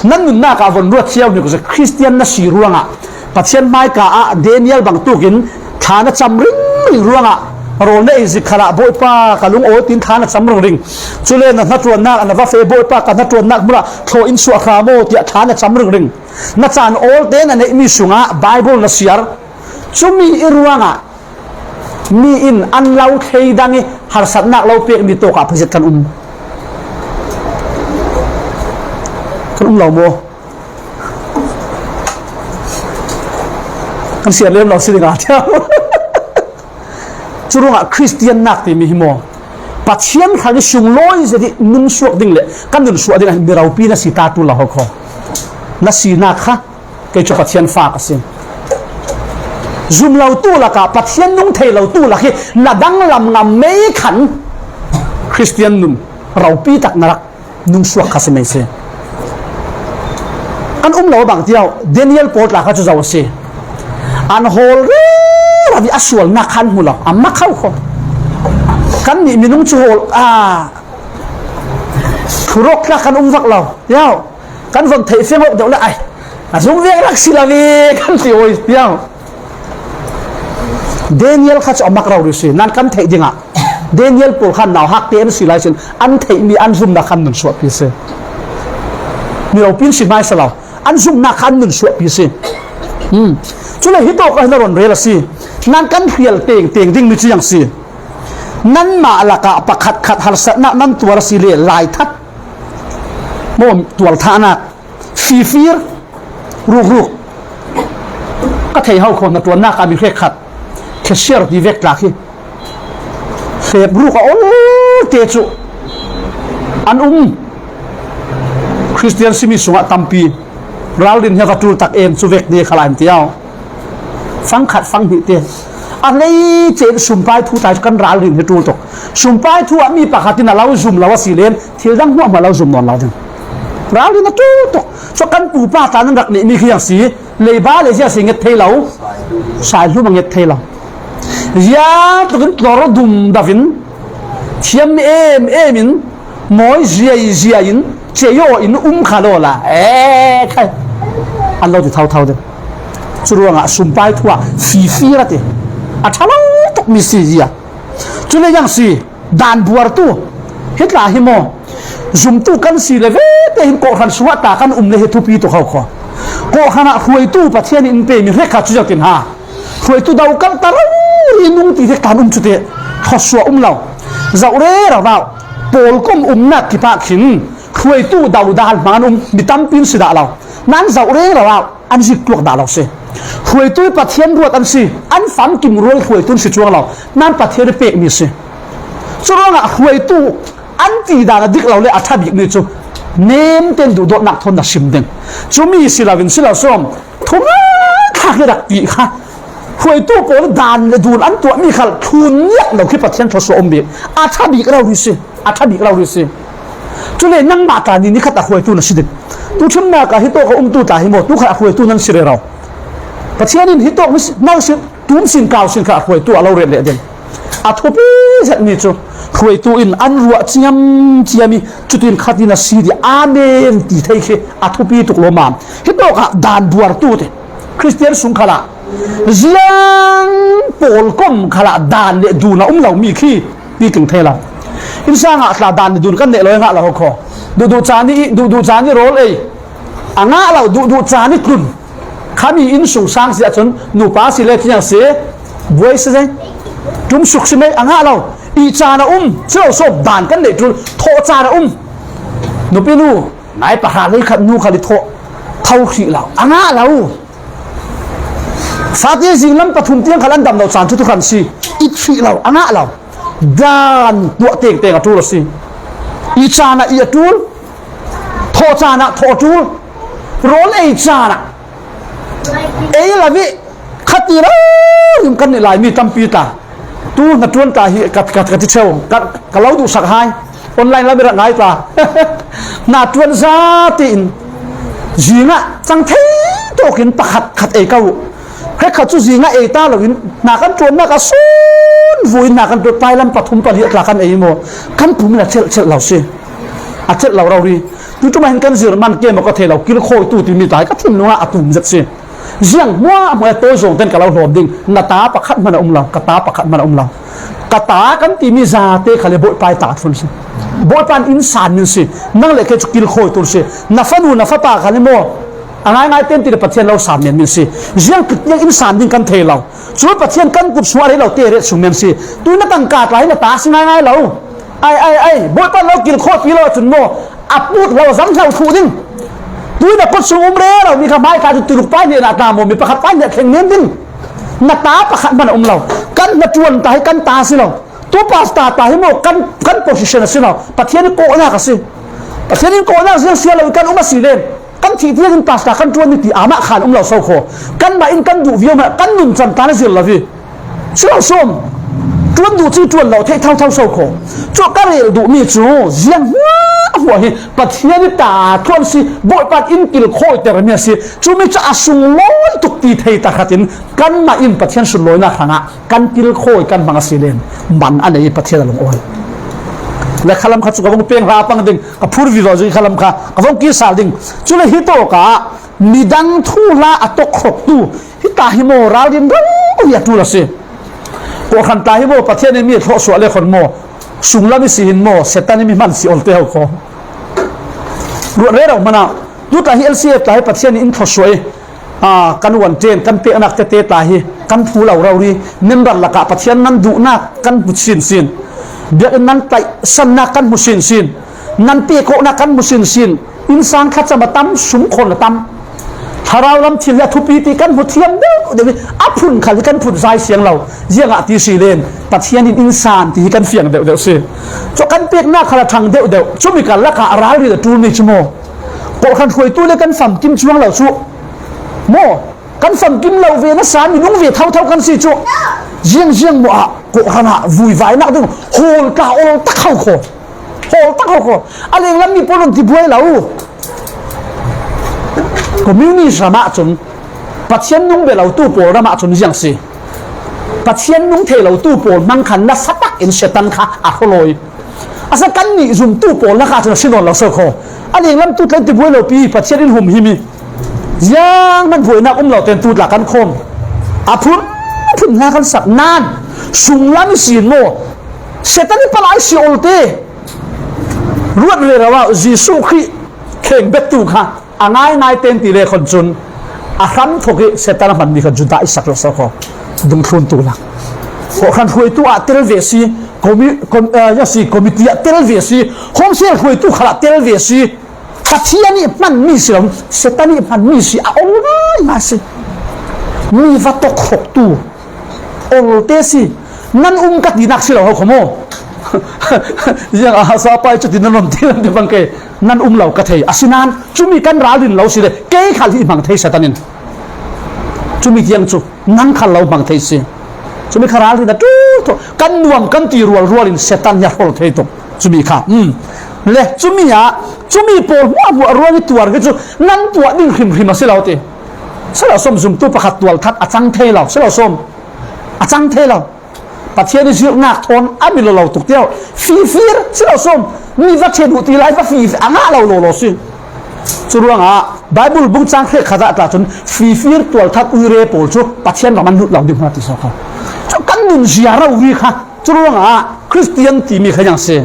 Nan nunnak ah von ruat cio hnik uh si. Khristian na si ruangah Pathian hmaika ah Daniel bangtuk in thla na cam ringring ruangah rawl na ei zik khalah Bawipa ka lungawi tiin thla na cam ringring. Cule na hnaṭuannak a na va feh, Bawipa ka hnaṭuannak hmunah thlawh in suah hram aw tiah thla na cam ringring. Na caan awl te na neihmi sungah Baibal na siar. Cumi i ruangah mi in an lo thleidang i harsatnak lo pekmi tawkah phazet kan um. Kan um lo maw? Kan siar lem lo si ding a thiam. Curuangah Khristiannak timi hi maw, Pathian hrang i sunglawi zet i nun suak ding le kan nun suah ding ah mi ropi na si ta tu lo ho kho. Na sinak kha kei cu Pathian fa ka si. Zum lo tu lakah Pathian nung thei lo tu lak hi na danglam ngam mei khan Khristian nun ropi tak na rak nung suak kha si mei si. Kan um lo bang tiau Daniel pawl tla kha cu zo a si. An hawl rero i a sualnak kha an hmu lo, a mak kho kho. Kan nih minung cu hawl a thurawk tlak kan um vak lo. Tiau kan von theih fiang awk deuh le ai a zung vek rak si lo ve kan ti awi tiau. Daniel kha cu a mak rori si, nan kan theih dingah Daniel pawl khan nauhak te an si lai sin an theihmi an zumnak khan nun suahpi si. Mi ropi in si hmaisa lo, an zumnak khan nun suahpi si. Hmm. Cule hi tawk ah hin a ron rel a si. Nan kan hrial teng teng ding mi cu yang si. Nanmah lakah pakhat khat harsatnak nan tuar a si le laithat maw, tualthahnak, fifir, rukruk. Ka thei ho kho, hnaṭuannak ah mi hrekkhat, cashier ti vek tlak hi. Hrep ruk a ol te cu an um. Khristian simi sungah tampi ralrin hi a va ṭul tak em cu vek ni kha lai an ti au. Fang khat, fang hnih te. A hleice in sumpai thu tai cu kan ralrin hi ṭul tuk. Sumpai thu ah mi pakhat in a lo zum lo a si len thil dang hmuahhmuah lo zum nawn lo ding. Ralrin a ṭul tuk. Cu kan pupa tla nan rak neihmi khi a si. Leiba le zia si nget thei lo. Saihlum a nget thei lo. Zia tluk in tlor dum dau in thiam em em in mawi ziai ziai in ceyaw in um kha law la. Eh, khai. An lo ti thotho ding. Curuangah sumpai thu ah fifir a ti. A ṭha lo tuk mi si zia. Cule yang si, dan buartu, hi tla hi maw? Zumtu kan si le vete hin kawhhran sungah ta kan um le hi thupi tuk ho kho. Kawhhran ah hruaitu Pathian in pemi hrekkhat cu ziangtin ha. Hruaitu do kal ta rori nung ti hrek ta an um cu ti. Thawsuah um lo. Zoh rero rau. Pawlkom umnak kipah khin hruaitu do dal hmang an um, mi tampi in si dah lo. Nan zoh rero rau. An zik tuak dah lo si. Hruaitu i Pathian ruat an si. An famkim rual hruaitu an si cuang lo. Nan Pathian i pekmi si. Curuangah hruaitu an ti dan a dik lo le a ṭha bik mi cu nemten duhdawtnak thawn na hrim ding. Cumi si loin si lo sawm, thungai thlak hi rak ti kha. Hruaitu pawl dan le dun an tuahmi khal thlun niak lo khi Pathian thluasuah um bik. A ṭha bik rori si, a ṭha bik rori si. Cule nangmah tla ni nikhat a hruaitu na si ding. Tuṭhimnak ah hitawk a umtu tla hi maw, tukhat a hruaitu nan si rero. Pathian in hitawk nan si, tum sin kau sin kha a hruaitu a lo ret leh ding. A thupi zetmi cu hruaitu in an ruah ciamciam i cutin khatin a si dih. Amen ti thei khi a thupi tuk lawmam. Hitawkah dan buartu te Khristian sung khalah ziang pawl kom khalah dan le dun a um lomi khi ti tling thei lo. Innsang ah tla dan le dun kan neih lo i ngah lo kho. Duhduh caan i, duhduh caan i rawl ei a ngah lo, duhduh caan i tlun. Khami innsung sang si ahcun nupa si le tiang si, buai si zei, ṭumsuk si mei a ngah lo. I caan a um, si lo sawm dan kan neih ṭul, thawh caan a um. Nupi nu, nai pahra lei khat nu khal i thawh tho hrih lo, a ngah lo. Fate zinglam pathum tiang khal an dam lo caan cu tu hran si, it hrih lo, a ngah lo. Dan tuah tengteng a ṭul a si. I caan ah i a ṭul, thawh caan ah thawh a ṭul, rawl ei caan ah ei lo i khati rori kan neih laimi tampi tla. Tu hna ṭuan tla hi ka, ka, ka ti ṭheu, ka, ka lo duhsak hai. Online lam i rak ngai tla. Hna ṭuan zate in zingah cang thei tawkin pakhat khat ei ko uh. Hrekhat cu zingah ei ta loin hna kan ṭuannak a sun vui in hna kan ṭuan, pailam pathum pali a tla kan ei maw? Kan pum in a celh celh lo si. A celh lo rori. Tuṭum ah hin kan zir man ke maw ka thei lo, kilkhawitu timi tla hi ka thinlung ah a tum zet si. Ziang hmuahhmuah a tawi zawng ten ka lo hlawm ding. Na ta pakhat hman a um lo, ka ta pakhat hman a um lo. Ka ta kan timi zate khal hi Bawipa i ta thlun si. Bawipa in in san min si. Nang le kei cu kilkhawitu si. Na fanu, na fapa khal hi maw? A ngaingai ten ti le Pathian lo san men min si. Ziang tluk tiang in san ding kan thei lo. Cu Pathian kan kut sungah a rei lo te ret sung men si. Tui na tangka tla hi na ta si ngaingai lo. Ai, ai, ai, Bawipa lo kilkhawipi lo ahcun maw, a put lo a zam hlo thluh ding. Tui na kut sung um rero mi kha hmai tla cu tuluk pai hnenah tla maw, mi pakhat pai hnenah thleng men ding. Na ta pakhat hman a um lo. Kan hnaṭuan tla hi kan ta si lo. Tu pastor tla hi maw, kan, kan position a si lo. Pathian i kawhnak a si. Pathian in kawhnak ziang sia lo i kan um a si len. Kan thih tiang in pastor kan ṭuan ni ti amah khan um lo so kho. Kanmah in kan duh viau hmanh kan nuncan ta na zir lo i. Si lo sawm. Ṭuan duh cing ṭuan lo theih thotho so kho. Cu ka rel duhmi cu ziang hmuahhmuah hi Pathian i ta thlun si, Bawipa in kilkhawi termi a si. Cumi cu a sunglawi tuk ti thei ta khat in kanmah in Pathian sunlawinak hrangah kan kilkhawi kan hmang a si len man a nei i Pathian a lungawi. Le khalam kha cu ka vung peng hla a pang ding. Ka phur vivo zong i khalam kha ka vong kir sal ding. Cule hi tawk ah midang thuhla a tawk hrawktu hi ta hi maw, ralrin rori a ṭul a si. Kawhhran ta hi maw, Pathian in mi a thlawh suah le khon maw, sunglam i si hin maw, Satan in mi hman si olte ho kho. Ruat rero hmanh ah, tu ta hi L C F ta hi Pathian in in thlawh suah i, Aa, kan uan ṭen, kan peknak tete tla hi kan phu lo rori, member lakah Pathian nan duhnak kan hmu sinsin, biakinn nan tlaihsannak kan hmu sinsin, nan pekawhnak kan hmu sinsin, innsang thlacam a tam, sumkhawn a tam, thlarau lam thil hi a thupi ti kan hmu thiam deuh deuh i a phun khal hi kan phun zai siang lo. Ziangah ti si len Pathian in innsang ti hi kan fiang deuh deuh si. Cu kan peknak khal a ṭhang deuh deuh, cumi kar lakah a ralrin a ṭulmi cu maw? Kawhhran hruaitu le kan famkim cuang lo cu maw? Kan famkim lo ve nasa minung ve thotho kan si cu. Ziangziang maw ah kawhhran ah vuivainak ding hawl tla, hawl tak ho kho. Hawl tak ho kho. A lenglam mi pawl ti buai lo. Communist ram ah cun, Pathian nung bia lo tu pawl ram ah cun ziang si. Pathian nung thei lo tu pawl hmang khan nasa tak in Satan kha a hrawlawi. A sa kan nih zumtu pawl lakah cun a si nawn lo so kho. A lenglam tu tlai ti buai lo pi Pathian in humhim i ziang hman buainak um lo ten tu tla kan khawm. A phun, a phun hna kan sak nan sunglam i sin maw? Satan i palai si olte ruat rero ah Jesuh Khrih kheng bettu kha a ngaingai ten ti le khon cun a hram thawk i Satan a hmanmi kha Judah i sak lo so kho. Dungthlun tu lak. Kawhhran hruaitu ah tel ve si, komi-, kom-, eh, ya si, committee ah tel ve si, homsel hruaitu khal ah tel ve si. Pathian i hmanmi si lo, Satan i hmanmi si a ol ngaingai si. Mi va tawk hrawktu olte si. Nan um ka tinak si lo ho kho maw? Ziang a sa pai chu ti nan om ti nan ti bang ke. Nan um lo ka thei. Asinan, cumi kan ralrin lo si le, kei khal hi hmang thei Satan in. Cumi tiang chu, nang khal lo hmang thei si. Cumi kha ralrin a tu tu, kan nuam kan ti rual rual in Satan hi a hol thei tuk. Cumi kha. Hmm. Le, cumi a, cumi pawl hmuah hmuah ruang i tuar hi chu, nan tuah ding hrim hrim a si lo ti. Si lo sawm zumtu pakhat tual that a chang thei lo, si lo sawm. A chang thei lo. Pathian i zirhnak thawn a mi lo lo tuk tiau. Fifir, si lo sawm. Mi va ṭhen uh ti lai va fifir, a ngah lo lo lo si. Cu ruangah Bible bung cang hrek khat ah tla cun fifir tual that uire pawl cu Pathian ram an lut lo ding hna ti so kha. Cu kan nun zia rori kha. Cu ruangah Khristian timi kha yang si.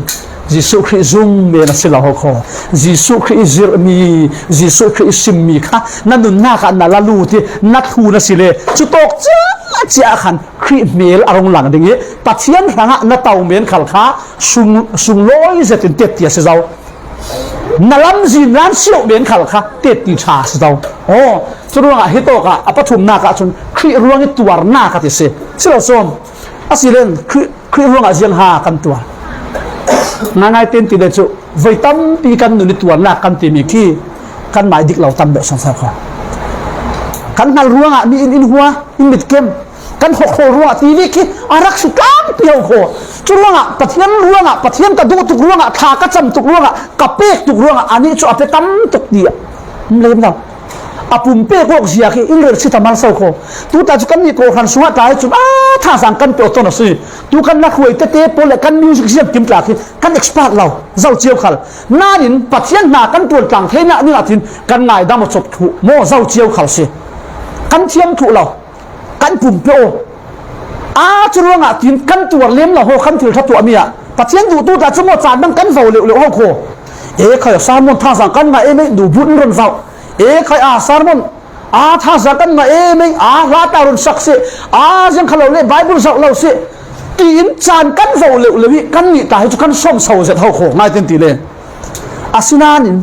Jesuh Khrih zung men a si lo ho kho. Jesuh Khrih i zirhmi, Jesuh Khrih i simmi kha na nunnak ah na la lut i na thlun a si le. Cu tawk cia cia khan Khrih hmel a rung lang ding i Pathian hrangah na to men khal kha sung, sunglawi zetin tetti a si zo. Na lamzin ran siauh men khal kha tetti ṭha a si zo. Aw, cu ruangah hi tawkah a pathumnak ah cun Khrih ruang i tuarnak a ti si. Si lo sawm. Asilen Khrih, Khrih ruangah ziang ha kan tuar. Ngaingai ten ti le cu voi tampi kan nun i tuarnak kan timi khi kan mai dik lo tam deuh sangsar kho. Kan hngal ruangah mi in in hua, in mit kem. Kan hawkhawl ruangah T V khi a rak si tlangpi ho kho. Cu ruangah Pathian ruangah, Pathian ka duh tuk ruangah, thla ka cam tuk ruangah, ka pek tuk ruangah, anih cu a pe tam tuk ti a um lem lo. A pum pek awk zia khi in rel si ta mal so kho. Tuta cu kan nih kawhhran sungah tlai cun a thazaang kan pe awk tawn a si. Tu kan na hruai tete pawl le kan music ziam kim tla khi kan expert lo, zo cio khal. Nain Pathian hna kan tuan tlang theinak dingah tin kan ngaidam a cawk thluh maw, zo cio khal si. Kan thiam thluh lo. Kan pumpe aw. Aa, cu ruangah tin kan tuar lem lo ho kan thil ṭha tuahmi ah Pathian duhtu tla cu maw caan dang kan vo leuh leuh ho kho. E khai a sermon thazaang kan ngah e mei, nu but in run vau. E khai a sermon a thazaang kan ngah e mei, a hla ta run sak si, a ziang kha lo le Bible zoh lo si. Tiin caan kan vo leuh leuh i kan nih tla hi cu kan sawm so zet ho kho ngai ten ti le. Asinain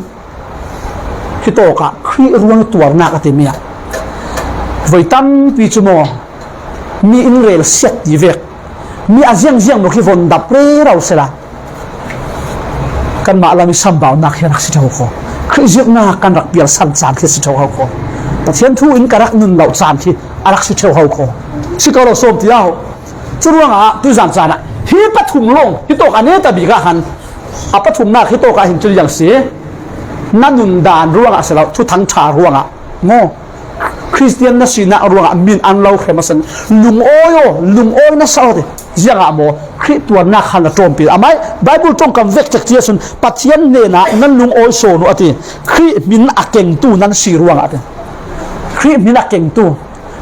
hi tawkah Khrih ruang i tuarnak a timi ah voi tampi cu maw mi in rel siat ti vek, mi a ziangziang maw khi von dap rero sela kanmah lam i sambaunak hi a rak si ṭheu kho. Khrih zirhnak kan rak pial san caan khi a si ṭheu ho kho. Pathian thu in ka rak nun loh caan khi a rak si ṭheu ho kho. Si ko lo sawm ti au. Cu ruangah tuzan caan ah hi pathum lawng hi tawk a neta bik ah han a pathumnak hi tawk ah hin cun liang si. Na nun dan ruangah si lo, thuthang ṭha ruangah maw, Khristian na sinak ruangah min an lo hrem a san. Lungawi aw, lungawi na sa aw ti. Ziangah maw, Khrih tuarnak khan a ṭawmpi. Amai Bible ṭongkam vek cek cia sun Pathian hnenah nan lungawi sawn uh a ti. Khrih hmin a kengtu nan si ruangah a ti. Khrih hmin a kengtu.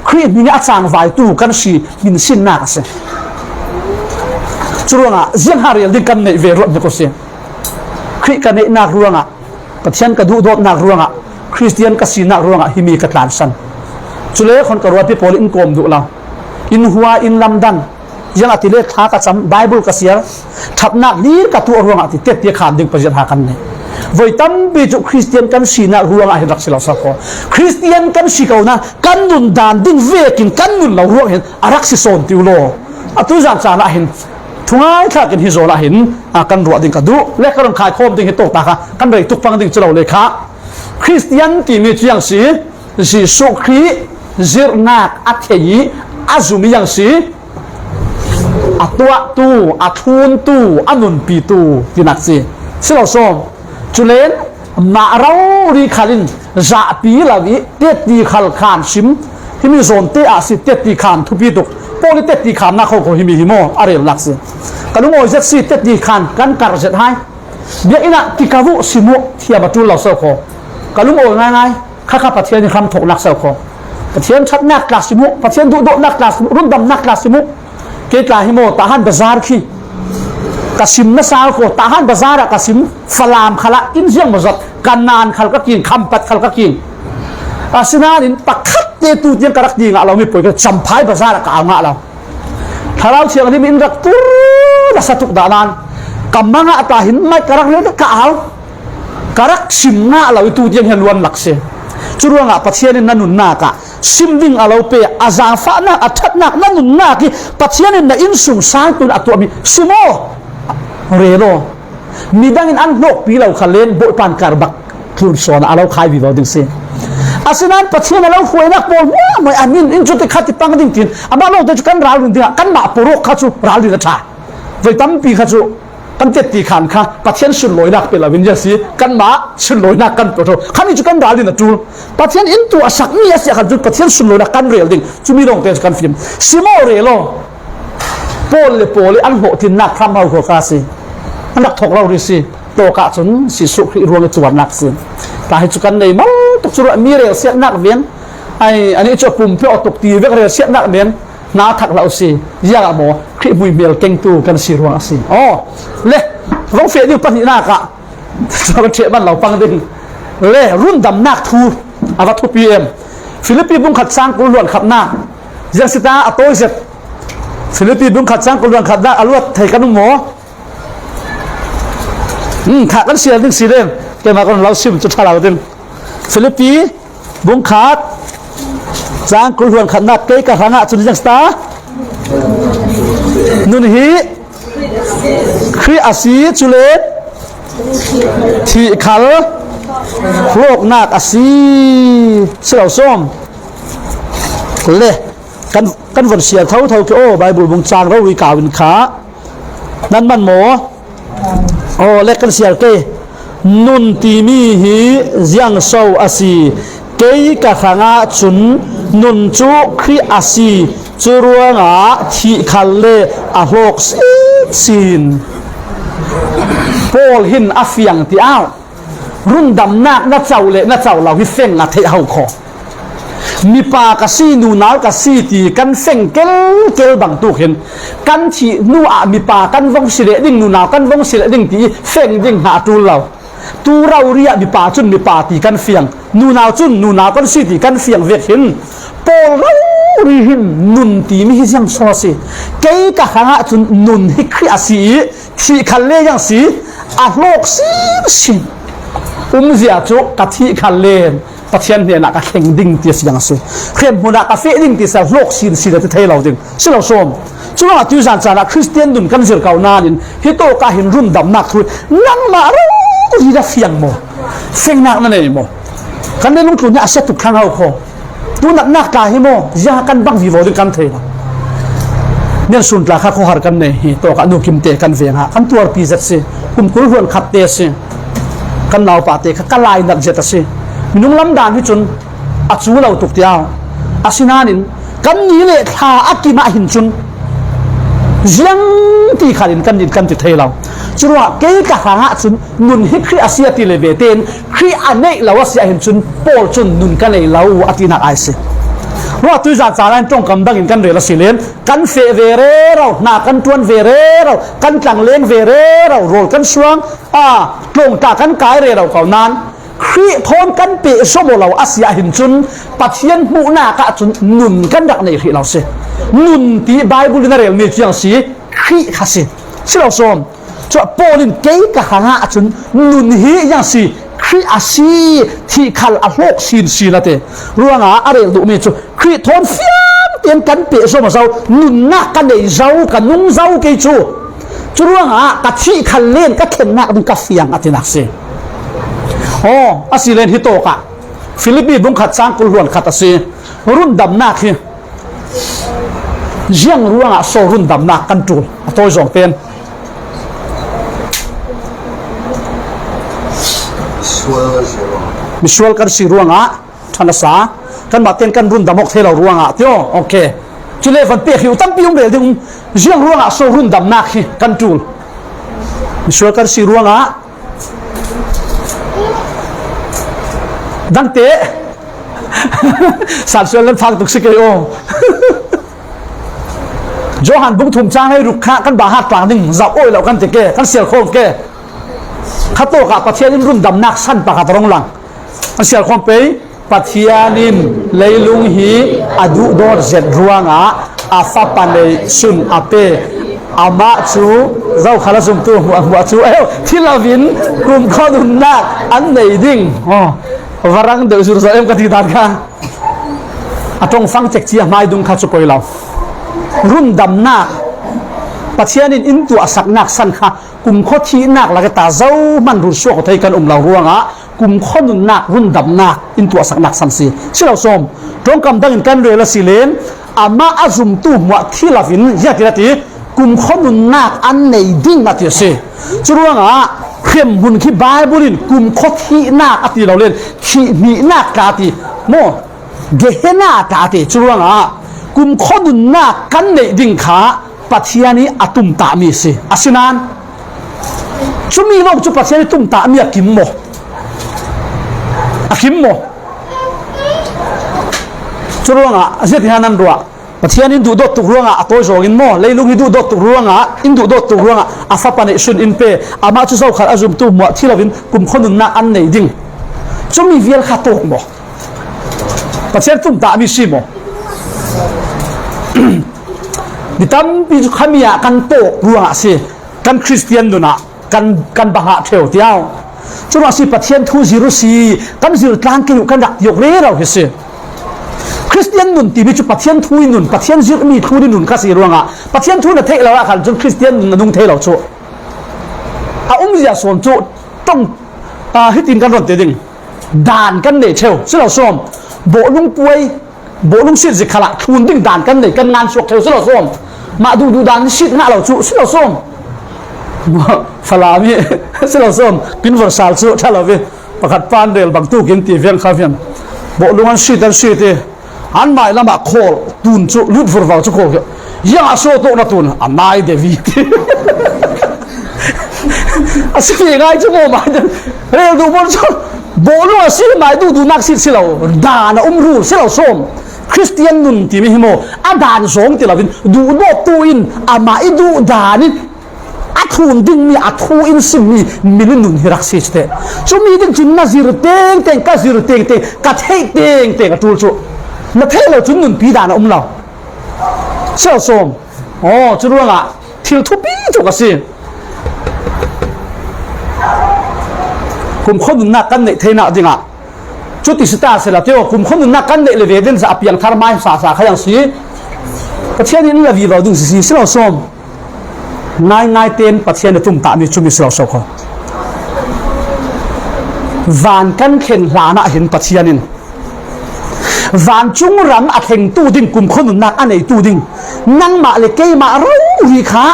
Khrih hmin a cangvaitu kan si hmin sinnak a si. Cu ruangah ziangha rel ding kan neih ve ruat hnuk a si. Khrih ka neihnak ruangah, Pathian ka duhdawtnak ruangah, Khristian ka sinak ruangah himi ka tlansan. Cule khon ka rualpi pawl in kawm duh lo. In hua, in lamdang, ziangahtile thla ka cam, Bible ka siar, ṭhatnak lir ka tuah ruangah ti tetti khan ding paziat ha kan nei. Voi tampi cu Khristian kan sinak ruangah hin rak si lo sa kho. Khristian kan si ko nain kan nun dan ding vekin kan nun lo ruang hin a rak si sawn ti uh law. A tuzan caan ah hin thungai thlak in hi zawn ah hin, a, kan ruah ding ka duh. Le ka run khaikhawm ding hi tawk ta kha kan rei tuk pang ding cu lo le kha. Khristian timi cu yang si, Jesuh Khrih zirhnak a thei i a zum i yang si, a tuahtu, a thluntu, a nunpitu tinak si. Si lo sawm. Culen mah rori khal in zahpi lo i tetti khal khan sim. Himi zawn te ah si tetti khan thupi tuk. Paul i tetti khannak kho kho himi hi maw a relnak si. Ka lungawi zet si tetti khan kan kar zet hai. Biakinn ah ti ka vuh sim uh thiam a ṭul lo so kho. Ka lungawi ngaingai. Khakha Pathian in hramthawknak so kho. Pathian ṭhatnak tla sim uh, Pathian duhdawtnak tla sim uh, rundamnak tla sim uh. Kei tla hi maw, Tahan bazar khi ka sim nasa kho, Tahan bazar ah ka sim, Falam khal ah in ziang maw zat, ka nan khal ka king, Khampat khal ka king. Asinain pakhat te tu tiang ka rak ti ngah lo mi poi ka Champhai bazar ah ka au ngah lo. Thlarau Thianghlim in rak tur na sa tuk dah nan ka mangah ta hin mai ka rak rel ka au. Ka rak sim ngah lo i tu tiang hian luan lak si. Cu ruangah Pathian in na nunnak ah sim ding a lo pe, a zaangfahnak, a ṭhatnak na nunnak i Pathian in na innsungsang tun a tuahmi sim aw. Rel aw. Midangin an hlawkpi lo kha len Bawipan kar bak tlun sawn a lo khai vivo ding si. Asinain Pathian a lo hruainak pawl hmuahhmuah a min in cuti kha ti pang ding tiin amah lawngte cu kan ralrin dingah kanmah pawruk kha cu ralrin a ṭha. Voi tampi kha cu kan tetti khan kha Pathian sunlawinak pe lo in ziang si, kanmah sunlawinak kan pe ṭheu. Khan hi cu kan ralrin a ṭul. Pathian in tu a sakmi a si ah khan cu Pathian sunlawinak kan rel ding. Cumi lawngte cu kan fim. Si maw rel aw. Paul le Paul i an hlawhtlinnak hram ho kha si. An rak thawk lo rih si. Tawkah cun Jesuh Khrih ruang i cuarnak si. Tla hi cu kan nei mal tuk cu ruah mi relsiatnak men. Ai, anih cu a pumpi awk tuk ti vek relsiatnak men. Hna thak lo si. Ziah maw Khrih hmuihmel kengtu kan si ruang a si. Aw, le, vong feh ding pahnihnak ah. Cu kan ṭheh man lo pang ding. Le, rundamnak thu a va thupi em. Filipi bung khat cang kul hluan khatnak. Ziang si ta a tawi zet. Filipi bung khat cang kul hluan khatnak a luat thei kan um maw? Hmm, thah kan sial ding si le. Keimah kan lo sim cu ṭha lo ding. Filipi bung khat cang kul hluan khatnak kei ka hrangah cun ziang si ta. Nun hi Khrih a si, cule thih khal hlawknak a si. Si lo sawm. Le kan, kan von siar thotho ki aw, Bible bung cang rori kau in kha nan man maw? Aw, le kan siar ke. Nun timi hi ziang so a si. Kei ka hrangah cun nun cu Khrih a si, cu ruangah thih khal le a hlawk sinsin. Paul hin a fiang tiah rundamnak na co le na co lo hi feng a theih ho kho. Mipa ka si, nunau ka si ti kan feng kelkel bangtuk hin kan thih hnu ah mipa kan vong si leh ding, nunau kan vong si leh ding ti feng ding hna a ṭul lo. Tu rori ah mipa cun mipa ti kan fiang, nunau cun nunau kan si ti kan fiang vek hin Paul rori hin nun timi hi ziang so a si. Kei ka hrangah cun nun hi Khrih a si i thih khal le ziang si, a hlawk sinsin. Umzia cu ka thih khal len Pathian hnenah ka thleng ding ti a si ding a si. Hremhmun ah ka feh ding ti a si, hlawk sinsin a ti thei lo ding. Si lo sawm. Curuangah tuizan caan ah Khristian nun kan zir ko nain hi tawk ah hin rundamnak thu nangmah rori na fiang maw? Fengnak na nei maw? Kan le lungtlun hi a sia tuk thlang ho kho. Tu natnak tla hi maw? Ziah kan bang vivo ding kan thei lo. Nian sun tla kha khuahar kan nei hi tawk ah nu Kim te kan veng ah kan tuarpi zet si. Kum kul hluan khat te si. Kan naupa te kha ka lainat zet a si. Minung lam dan hi cun a cu lo tuk tiah a si nain kan ni le thla a kim ah hin cun ziang ti khal in kan din kan ti thei lo. Curuah kei ka hrangah cun nun hi Khrih a si a ti le ve tein Khrih a neih lo a si ah hin cun Paul cun nun ka nei lo a tinak ai si. Ruah tuizan caan ah hin ṭongkam dang in kan rel a si len kan feh ve rero, hna kan ṭuan ve rero, kan tlangleng ve rero, rawl kan suang, a tlawngta kan kai rero ko nain Khrih thawn kan pehzom aw lo a si ah hin cun Pathian hmuhnak ah cun nun kan rak nei hrih lo si. Nun ti Bible in a relmi cu ziang si, Khrih kha si. Si lo sawm. Cuah Paul in kei ka hrangah cun nun hi ziang si, Khrih a si, thih khal a hlawk sinsin a ti. Ruangah a rel duhmi cu Khrih thawn fiang tein kan pehzom a zo, nunnak ka nei zo, ka nung zo kei cu. Curuangah ka thih khal len ka thlennak ding ka fiang a tinak si. Aw, a si len hi tawk ah Filipi bung khat cang kul hluan khat a si. Rundamnak hi ziang ruangah so rundamnak kan ṭul a tawi zong pen. Misual kan si ruangah ṭhan a sa. Kanmah tein kan rundam awk thei lo ruangah tio. Ok. Cule van pek hi uh tampi um rel ding um. Ziang ruangah so rundamnak hi kan ṭul. Misual kan si ruangah dangte sansual nan fak tuk si kei aw. Johan bung thum cang hei ruk kha kan bahat tlang ding zauh awi lo kan ti ke, kan sial khawm ke. Kha tawk ah Pathian in rundamnak san pakhat a rung lang. Kan sial khawm pei. Pathian in leilung hi a duhdawt zet ruangah a fapa neih sun a pe. Amah cu zokhal a zumtu hmuahhmuah cu, eh, thi lo in kumkhua nunnak an nei ding. Aw, varang deuh zur zo em ka ti dan kha. A ṭongfang cekci a hmaidung kha cu poi lo. Rundamnak Pathian in in tuahsaknak san kha kumkhua thihnak lak ih ta zohman run suak aw thei kan um lo ruangah kumkhua nunnak rundamnak in tuahsaknak san si. Si lo sawm. Ṭawngkam dangin kan rel a si len amah a zumtu hmuah thi loin ziatin a ti, kumkhua nunnak an nei ding a ti a si. Curuangah hremhmun khi Baibal in kumkhua thihnak a ti lo len thih hnihnak tla a ti maw? Gehenna tla a ti. Curuangah kumkhua nunnak kan neih ding kha Pathian ih a tumtahmi a si. Asinain cumi lo cu Pathian ih tumtahmi a kim maw? A kim maw? Curuangah a ziatin nan ruah. Pathian in duhdawt tuk ruangah a tawi zawng in maw? Leilung hi duhdawt tuk ruangah, in duhdawt tuk ruangah a fapa neihsun in pe. Amah cu zokhal a zumtu hmuah thi loin kumkhua nunnak an nei ding. Cumi vial kha tawk maw? Pathian tumtahmi si maw? Mi tampi cu khami ah kan tawk ruangah si. Kan Khristian nun ah kan, kan bang ah ṭheu tiau. Cun a si Pathian thu zir uh si, kan zir tlang kei uh kan rak ti awk rero hi si. Khristian nun timi cu Pathian thu ih nun, Pathian zirhmi thu ih nun kha si ruangah Pathian thu na theih lo ah khan cun Khristian nun na nung thei lo cu. A umzia sawn cu tong, aa, hitin kan ron ti ding. Daan kan nei ṭheu, si lo sawm. Bawhlung puai, bawhlung sit zik khalah thlun ding daan kan nei, kan ngan suak ṭheu, si lo sawm. Mah duhduh daan sit ngah lo cu, si lo sawm. Falam ih, si lo sawm. Pinvorsal cu ṭha lo ih pakhat pan rel bangtuk in ti viang kha vian. Bawhlung an sit, an sit ih an mai lamah khawl tun cu lut vurvau cu khawl keuh. Ziangah sawt awk na tun a nai David. A si ve ngai cu maw mai dan. Rel duh pawl cu bawhlung a si mai duhduhnak sit si lo. Daan a um rul si lo sawm. Khristian nun timi hi maw a daan zawng ti loin duhdawttu in amah ih duh daan in a thlun dingmi a thu in simmi min ih nun hi rak si cu teh. Cumi ding cun na zir tengteng, ka zir tengteng, ka theih tengteng a ṭul cu. Na theih lo cun nunpi daan a um lo. Si lo sawm. Aw, cu ruangah thil thupi tuk a si. Kumkhua nunnak kan neih theinak dingah cuti si ta sehla teo, kumkhua nunnak kan neih le ve den zah a piangthar mai sa sa kha yang si. Pathian in la vivo ding si si, si lo sawm. Ngaingai tein Pathian a tumtahmi cumi si lo so kho. Van kan thlen hlan ah hin Pathian in vancung ram a thlengtu ding, kumkhua nunnak a neitu ding nangmah le keimah rori kha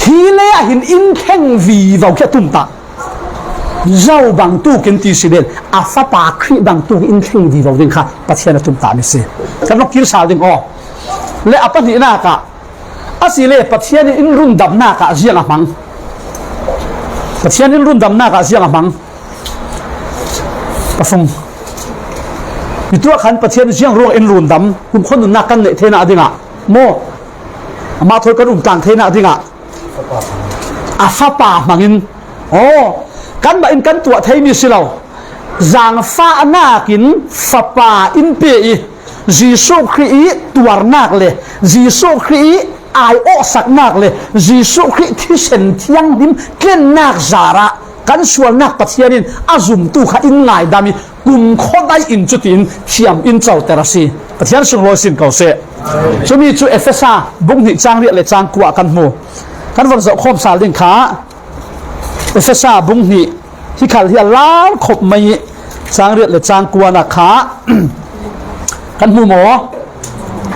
hi le ah hin in thleng vivo khi a tumtah. Zo bangtuk in ti si len a Fapa Khrih bangtuk in thleng vivo ding kha Pathian a tumtahmi si. Kan rak kir sal ding aw. Le a pahnihnak ah a si le Pathian in rundamnak ah ziang a hmang. Pathian in rundamnak ah ziang a hmang. Ka fung. Hi tuah khan Pathian ziang ruang in rundam, kumkhua nunnak kan neih theinak dingah maw? Amah thawi kan um tlang theinak dingah a Fapa hmangin, aw, kanmah in kan tuah theimi si lo. Zangfahnak in Fapa in pe ih Jesuh Khrih ih tuarnak le Jesuh Khrih ih aiawhsaknak le Jesuh Khrih thisen thianghlim tlennak zarah kan sualnak Pathian in a zumtu kha in ngaidam ih kumkhua daih in cutiin thiam in coter a si. Pathian sunglawi sin ko seh. Cumi cu Efesa bung hnih cang riat le cang kua kan hmu. Kan van zoh khawm sal ding kha Efesa bung hnih hi khal hi a lau khop mai ih cang riat le cang kua nak kha kan hmu maw?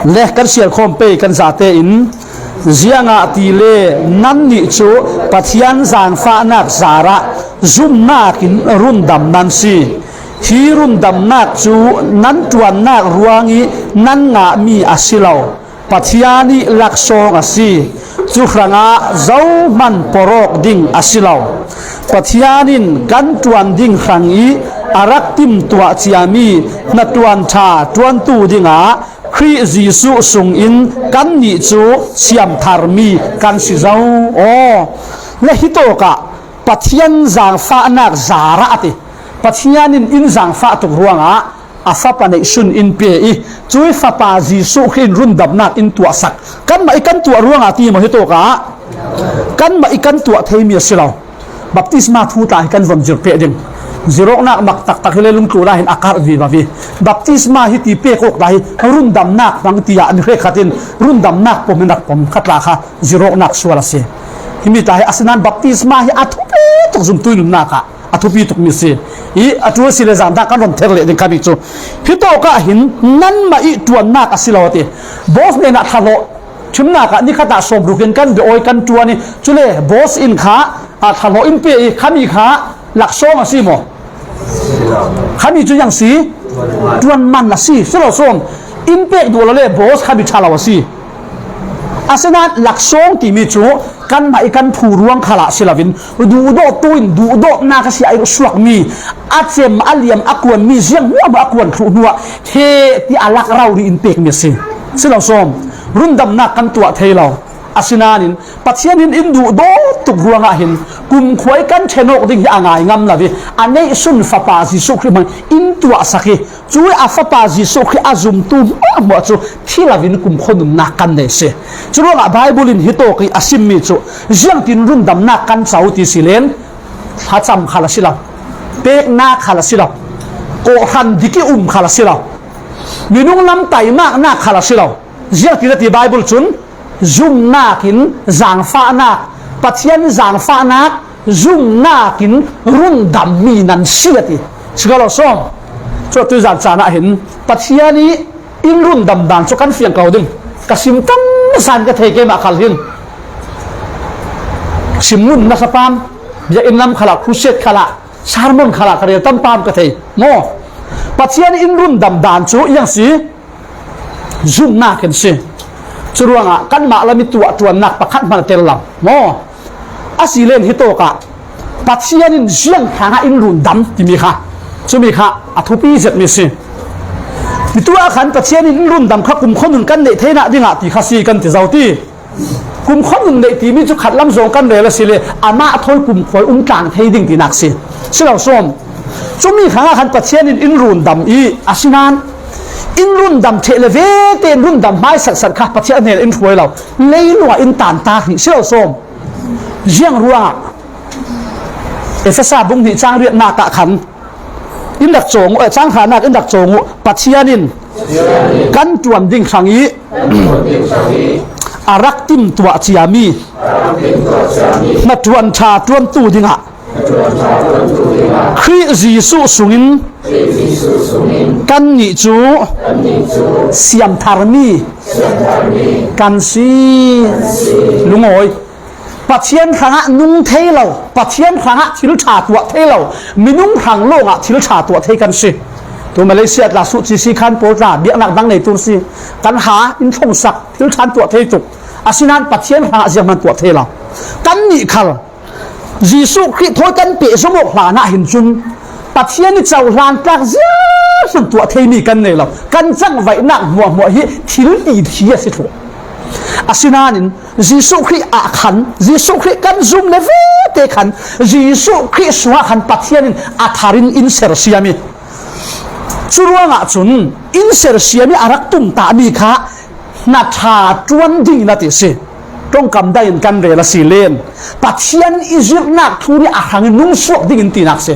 Le kan sial khawm pei kan zate in, ziangahtile nannih cu Pathian zangfahnak zarah zumnak in rundam nan si. Hi rundamnak cu nan ṭuannak ruangih nan ngahmi a si lo, Pathian ih laksawng a si. Cu hrangah zohman porh awk ding a si lo. Pathian in kan ṭuan ding hrangih a rak timtuah ciami hnaṭuan ṭha ṭuantu dingah Khrih Jesuh sungin kannih cu siamtharmi kan si zo. Aw, le hitawkah Pathian zangfahnak zarah a ti. Pathian in in zangfah tuk ruangah a Fapa neihsun in pe ih cuih Fapa Jesuh Khrih in rundamnak in tuahsak. Kanmah ih kan tuah ruangah ti maw hitawkah? Kanmah ih kan tuah theimi a si lo. Baptisma thu tla hi kan von zir peh ding. Zirawknak mak taktak hi le lungtlun ah hin a karh vivo hi. Baptisma hi ti pek awk ta hi, rundamnak hmang tiah mi hrekkhat in rundamnak pom in rak pom kha tla kha zirawknak sual a si. Himi ta hi, asinain baptisma hi a thupi tuk zumtu nunnak ah a thupi tukmi si. I a ṭul si le zan dah kan ron ther leh ding kha mi cu. Hitawk ah hin nanmah i ṭuannak a si lo a ti. Boss hnenah thlahlawh ṭhimnak ah ni khat ah sawm ruk in kan biawi kan ṭuan i, cule boss in kha, a, thlahlawh in pe i, khami kha laksawng a si maw? Khami cu ziang si? Ṭuan man a si. Si lo sawm. In pek duh lo le boss khami ṭha lo a si. Asinain laksawng timi cu kanmah i kan phu ruang khalah si loin, duhdawttu in duhdawtnak a si a i suakmi, a cem a liam a kuanmi ziang hmuahhmuah a kuan thluh hnuah he ti a lak rori in pekmi a si. Si lo sawm, rundamnak kan tuah thei lo. Asinain Pathian in in duhdawt tuk ruangah hin kumkhua i kan ṭhen awk ding hi a ngai ngam lo i, a neihsun Fapa Jesuh Khrih hmang in tuahsak i, cu a Fapa Jesuh Khrih a zumtu hmuahhmuah cu thi loin kumkhua nunnak kan nei si. Curuangah Baibal in hitawk i a simmi cu ziangtin rundamnak kan co ti si len, thlacam khal a si lo, peknak khal a si lo, kawhhran dik i um khal a si lo, minung lam taimaknak khal a si lo. Ziangtin a ti Baibal cun, zumnak in zaangfahnak, Pathian zaangfahnak zumnak in rundammi nan si a ti. Si ko lo sawm. Cu atu zan caan ah hin Pathian i in rundam dan cu kan fiang ko ding. Ka sim tam zan ka thei keimah khal hin. Sim ngun nasa pam, biakinn lam khalah, crusade khalah, sermon khalah ka rel tam pam ka thei. Maw? Pathian in rundam dan cu iang si? Zumnak in si. Curuangah kanmah lam i tuah ṭuannak pakhat hmanh a tel lo. Maw? A si len hitawk ah Pathian in ziang hrangah in rundam timi kha, cumi kha a thupi zetmi si. Hi tu ah khan Pathian in in rundam kha kumkhua nun kan neih theinak dingah ti kha si kan ti zo ti. Kumkhua nun neih timi cu khatlam zong kan rel a si le, amah thawi kumkhua i um tlang thei ding tinak si. Si lo sawm. Cumi hrangah khan Pathian in in rundam i, asinain in rundam ṭheh le vete in rundam hmai satsat kha Pathian hnen in hruai lo. Leilung ah in tan ta hrih si lo sawm. Ziang ruangah Efesa bung hnih cang riatnak ah khan in rak cawng uh, eh, cang hranak in rak cawng uh, Pathian in kan ṭuan ding hrang i a rak timtuah ciami hnaṭuan ṭha ṭuantu dingah Khrih Jesuh sungin kannih cu siamtharmi kan si. Lungawi. Pathian hrangah nung thei lo, Pathian hrangah thil ṭha tuah thei lo, minung hrang lawngah thil ṭha tuah thei kan si. Tu Malaysia tla suh ci si khan pawl tla biaknak dang nei tur si, kan ha in thlongsak thil ṭhan tuah thei tuk. Asinain Pathian hrangah zianghman tuah thei lo. Kannih khal Jesuh Khrih thawi kan pehzom awk hlanah hin cun Pathian i cohlan tlak zianghman tuah theimi kan nei lo. Kan cangvaihnak hmuahhmuah hi thil ti thi a si thluh. Asinain Jesuh Khrih ah khan, Jesuh Khrih kan zum le vete khan, Jesuh Khrih sungah khan Pathian in a thar in in sersiam i, curuangah cun in sersiam i a rak tumtahmi kha hna ṭha ṭuan ding in a ti si. Ṭongkam dai in kan rel a si len, Pathian i zirhnak thu nih a hrang in nung suak ding in tinak si.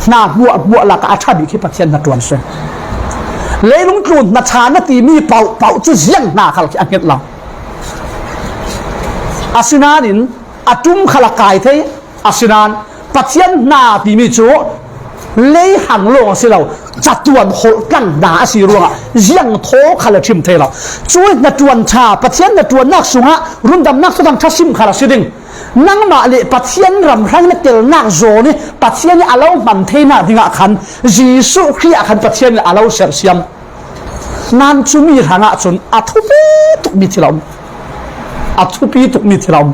Hna hmuahhmuah lakah a ṭha bik hi Pathian hnaṭuan si. Leilung tlun hna ṭha na timi pauh pauh cu ziang hna khal khi a hnget lo. Asinain a ṭum khal a kai thei. Asinain Pathian hna timi cu lei hrang lawng a si lo, catuan holh tlang hna a si ruangah ziang thaw khal a ṭhim thei lo. Cu hnaṭuan ṭha, Pathian hnaṭuannak sungah rundamnak thuthang ṭha sim khal a si ding. Nangmah le Pathian ram hrang na telnak zawn i Pathian i a lo hman theinak dingah khan Jesuh Khrih ah khan Pathian in a lo sersiam. Nan cumi hrangah cun a thupi tukmi thil a um. A thupi tukmi thil a um.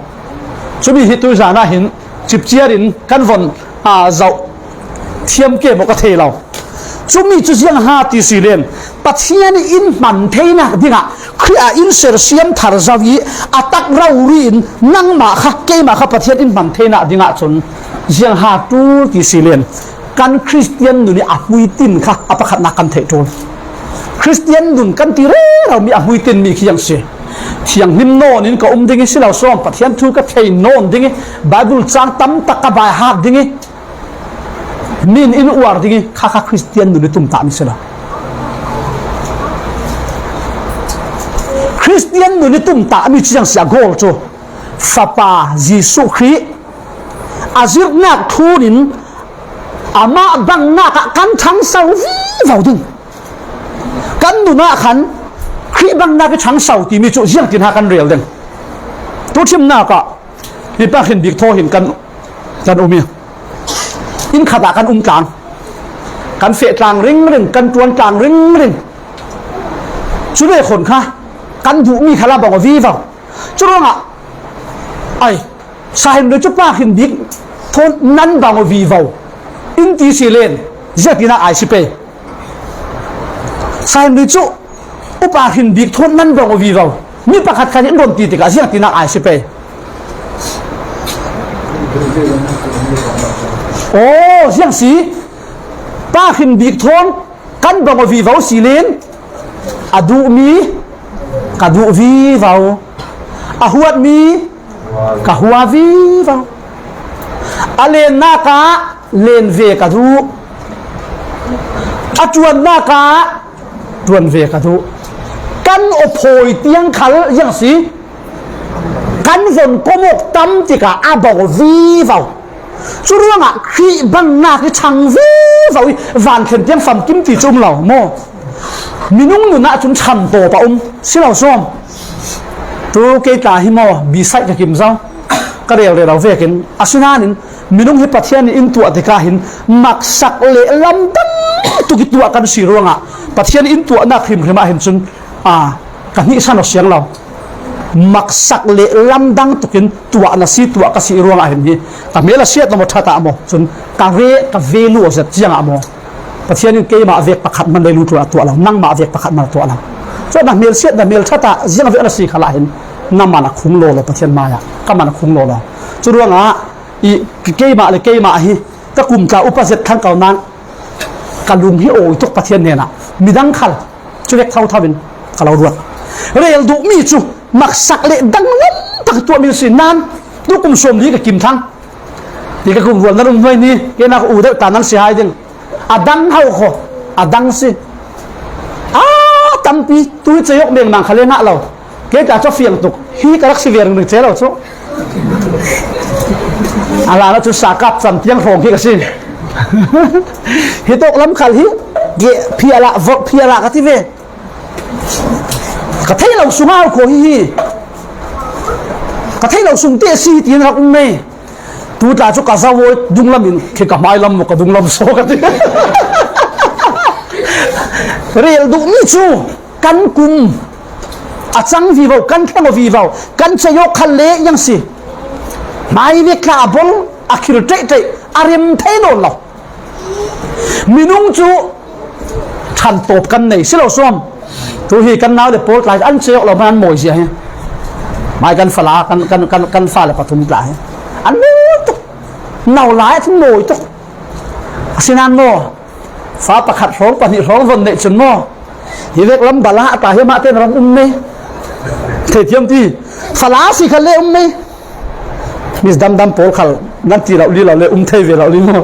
Cumi hi tuizan ah hin cipciar in kan von, aa, zoh thiam ke maw ka thei lo. Cumi cu ziang ha ti si len, Pathian in hman theinak dingah Khrih ah in sersiam thar zo i a tak rori in nangmah kha, keimah kha Pathian in hman theinak dingah cun ziang ha ṭul ti si len, kan Khristian nun i a hmuitin kha a pakhatnak kan theih ṭul. Khristian nun kan ti rero mi a hmuitin mi khi ang si. Thianghlim nawn in ka um ding i si lo sawm, Pathian thu ka thei nawn ding i, Baibal cang tam tak ka baihak ding i, Min in uar ding i kha kha Khristian nun i tumtah mi si lo. Khristian nun i tumtah mi ciang sia gol cu Fapa Jesuh Khrih a zirhnak thlun in amah bangnak ah kan ṭhangso vivo ding. Kan nun ah khan Khrih bangnak i ṭhangso timi cu ziangtin ha kan rel ding? Tu ṭhimnak ah hi Pa Khin Bik thaw hin kan, kan um i, inn khat ah kan um tlang, kan feh tlang ringring, kan ṭuan tlang ringring. Cu ve khon kha kan duhmi kha la bang aw vivo. Curuangah ai, Sahin Lui cu Pa Khin Bik thawn nan bang aw vivo in ti si len, ziangtin ah ai si pei? Sahin Lui cu Upa Khin Bik thawn nan bang aw vivo, mi pakhat khat in ron ti tikah ziangtin ah ai si pei? Aw, ziang si? Pa Khin Bik thawn kan bang aw vivo si len, a duhmi ka duh vivo, a huatmi ka hua vivo, a lennak ah len ve ka duh, a ṭuannak ah ṭuan ve ka duh. Kan aw phawi tiang khal ziang si? Kan von kom awk tam tikah a bang aw vivo. Curuangah Khrih bangnak i ṭhang vivo i van thlen tiang famkim ti cu um lo maw? Minung nun ah cun ṭhan tawp a um si lo sawm. Tu kei tla hi maw, bisaih ka kim zo, ka rel rero vekin. Asinain minung hi Pathian in in tuah tikah hin maksak le lamdang tuk i tuah kan si ruangah Pathian in tuahnak hrimhrim ah hin cun, aa, ka hnihsan aw siang lo. Maksak le lamdang tukin tuah na si, tuah ka si ruangah hin hi ka hmel a siat lo maw, ṭha ta maw, cun ka re, ka ve lu aw zet ciangah maw, Pathian in keimah vek pakhat hman leilu tlun a tuah lo, nangmah vek pakhat hman a tuah lo. Cun na hmel siat, na hmel ṭha ta ziang vek na si khalah hin na man a khung law lo Pathian hmaiah, ka man a khung law lo. Curuangah i keimah le keimah hi ka kum tla upa zet thlang ko nain ka lung hi awi tuk Pathian hnenah, midang khal cuvek thotho in ka lo ruat. Rel duhmi cu maksak le danglam tak tuahmi si nan, tu kum sawm li ka kim thlang. Hi ka kum rual nan um hnuai ni, kei nak u deuh ta nan si hai ding. A dang hau kho, a dang si. A tampi tu hi ceiawk mengmang kha le ngah lo. Kei tla cu a fiang tuk. Hi ka rak si ve ringring ce lo cu. A hlan cu sa kap cam tiang hrawng hi ka si. Hi tawk lam khal hi, ke phialah, vorh phialah ka ti ve. Ka theih lo sungah kho hi hi. Ka theih lo sung te si hi tiin rak um mei. Tu tla cu ka zau awi dunglam in khi ka hmai lam maw ka dunglam saw ka ti. Rel duhmi cu kan kum a cang vivo, kan thleng aw vivo, kan ceiawk khal le iang si. Hmai vek tla a bol, a khir ṭeihṭeih, a rem thei nawn lo. Minung cu ṭhan tawp kan nei si lo sawm. Tu hi kan nau le pawl tla hi an ceiawk lo hmanh an mawi zia hi. Hmai kan fala, kan, kan, kan, kan fa le pathum tla hi an mawi tuk. Nau lai a cun mawi tuk. Asinain maw, fa pakhat hrawng pahnih hrawng von neih cun maw, hi vek lam bala a ta hi mah tein ram um mei. Thei thiam ti. Fala si kha le um mei. Miss damdam pawl khal nan ti lo li lo le um thei ve lo li maw?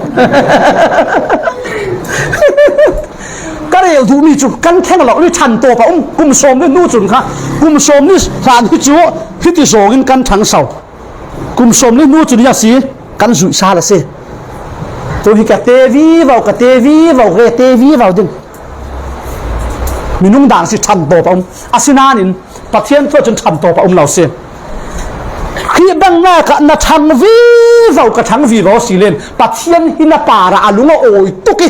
Ka rel duhmi cu kan thleng lo li ṭhan tawp a um. Kum sawm le hnu cun kha, kum sawm ni hlan hi cu hiti zawng in kan ṭhangso. Kum sawm le hnu cun hi a si, kan zuih sal a si. Tu hi ka te vivo, ka te vivo, ka te vivo ding. Minung dan si ṭhan tawp a um. Asinain Pathian thu cun ṭhan tawp a um lo si. Khrih bangnak ah na ṭhang vivo, ka ṭhang vivo si len Pathian hi na par ah a lung a awi tuk i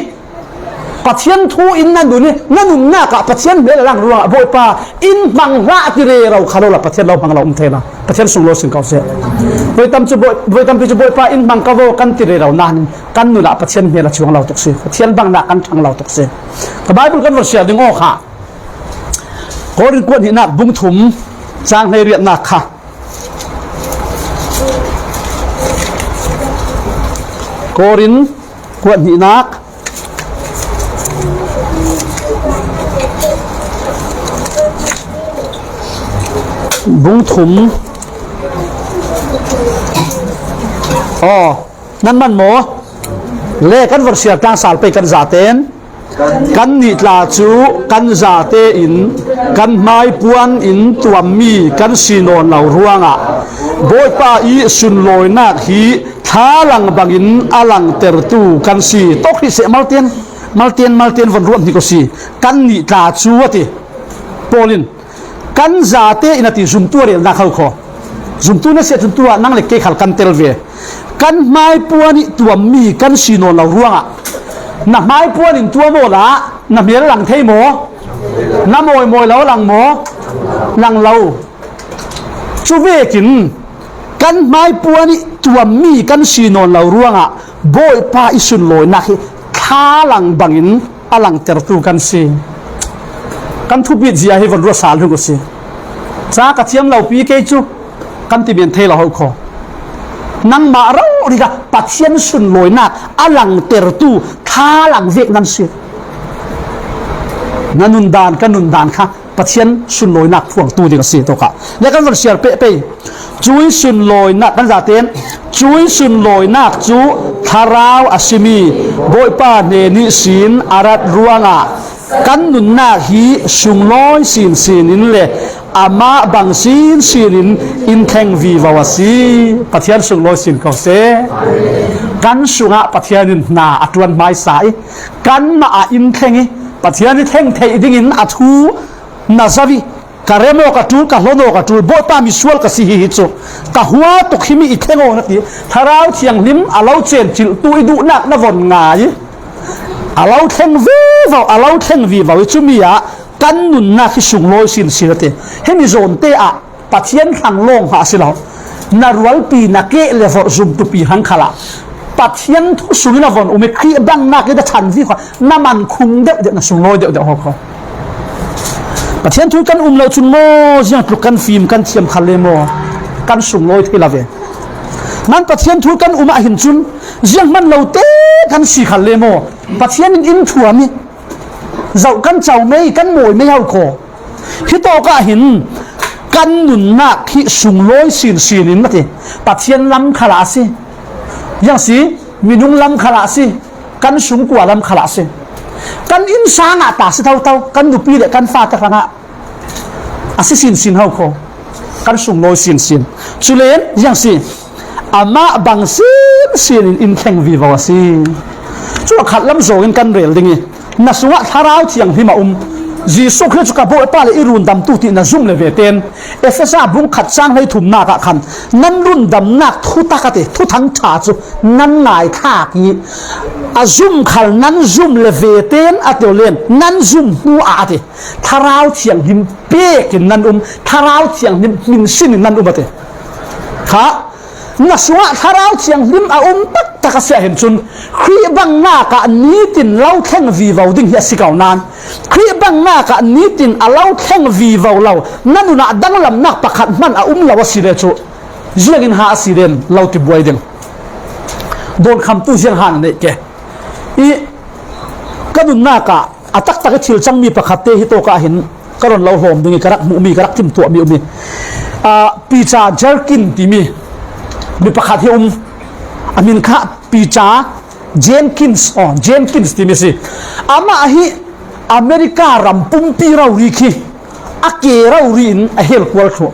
Pathian thu in na nun i na nunnak ah Pathian hmel a lang ruangah Bawipa in hmang hlah ti rero kha lo la Pathian lo hmang lo um thei lo. Pathian sung lo sin ko seh. Voi tam cu Bawi-, voi tampi cu Bawipa in hmang ka vo kan ti rero nain kan nun ah Pathian hmel a chuang lo tuk si. Pathian bangnak kan ṭhang lo tuk si. Ka Baibal kan va siar ding aw kha. Korin kuat hnihnak bung thum cang hleiriatnak kha. Korin kuat hnihnak bung thum. Aw, nan man maw? Le kan von siar tang sal pei kan zaten, kannih tla cu kan zate in kan hmaipuan in tuammi kan si nawn lo ruangah Bawipa i sunlawinak hi thlalang bangin a langtertu kan si. Tawk hrih seh, maltian, maltian, maltian von ruat hnik u si. Kannih tla cu a ti. Paul in kan zate in a ti, zumtu a relnak ho kho. Zumtu na si ahcun tu ah nang le kei khal kan tel ve. Kan hmaipuan i tuammi kan si nawn lo ruangah, na hmaipuan in tuam awla na hmel lang thei maw? Na mawi mawi lo lang maw? Lang lo. Cu vekin kan hmaipuan i tuammi kan si nawn lo ruangah Bawipa i sunlawinak hi thlalang bangin a langtertu kan si. Kan thupit zia hi von ruat sal hnik u si. Ca ka thiam lo pi kei cu kan ti men thei lo ho kho. Nangmah rori kha Pathian sunlawinak a langtertu thlalang vek nan si. Na nundan, ka nundan kha Pathian sunlawinak phuangtu ding a si tawkah. Le kan von siar pehpei. Cui sunlawinak kan zaten, cui sunlawinak cu thlarau a simi Bawipa hnen ihsin a rat ruangah kan nunnak hi sunglawi sinsin in le amah bang sinsin in in thleng vivo a si. Pathian sunglawi sin ko seh. Kan sungah Pathian in hna a ṭuan hmaisa i kanmah ah in thleng i Pathian i thleng theih dingin a thu na zoh i, ka rem aw ka ṭul, ka hlon aw ka ṭul, Bawipa misual ka si hi, hi cu ka hua tuk, himi i thleng aw na ti. Thlarau Thianghlim a lo cencilhtu i duhnak na von ngai i a lo thleng vivo, a lo thleng vivo i cumi ah kan nunnak hi sunglawi sinsin a ti. Himi zawnte ah Pathian hlang lawng hnga a si lo. Na rualpi, na keh le vorh zumtupi hrang khalah Pathian thu sungin a von um i Khrih bangnak i na chan vi kho, na man khung deuh deuh, na sunglawi deuh deuh ho kho. Pathian thu kan um lo cun maw, ziang tluk kan fim, kan thiam khal le maw, kan sunglawi thei lo ve. Nan Pathian thu kan um ah hin cun ziang hman lo te kan si khal le maw, Pathian in in thuam i zoh kan co mei, kan mawi mei ho kho. Hi tawk ah hin kan nunnak hi sunglawi sinsin in mati. Pathian lam khalah a si, ziang si, minung lam khalah a si, kan sungkua lam khalah a si, kan innsang ah ta si thotho, kan nupi le kan fate hrangah a si sinsin ho kho. Kan sunglawi sinsin. Culen ziang si, amah bang sinsin in in thleng vivo a si. Cu a khat lam zawng in kan rel ding i, na sungah Thlarau Thianghlim a um. Jesuh Khrih cu ka Bawipa le i rundamtu ti na zum le ve ten, Efesa bung khat cang hlei thumnak ah khan nan rundamnak thutak a ti, thuthang ṭha cu nan ngaithlak i a zum khal nan zum le ve ten a ti lo len, nan zum hnu ah a ti. Thlarau Thianghlim pek in nan um, Thlarau Thianghlim hminsin in nan um a ti. Kha, na sungah Thlarau Thianghlim a um taktak a si ah hin cun Khrih bangnak ah nitin lo thleng vivo ding hi a si ko nan, Khrih bangnak ah nitin a lo thleng vivo lo, na nun ah danglamnak pakhat hman a um lo a si le cu, ziangin ha a si len lo ti buai ding. Dawnkhamtu ziang ha na neih ke. I ka nunnak ah a taktak i thil cangmi pakhat te hi tawk ah hin ka ron lo hlawm ding i ka rak hmuhmi, ka rak timtuahmi um i, ah, Peter Jerkin timi mi pakhat hi um. A min kha Peter Jenkins, oh, Jenkins timi si. Amah hi America ram pumpi rori khi a ke rori in a hel kual thluh.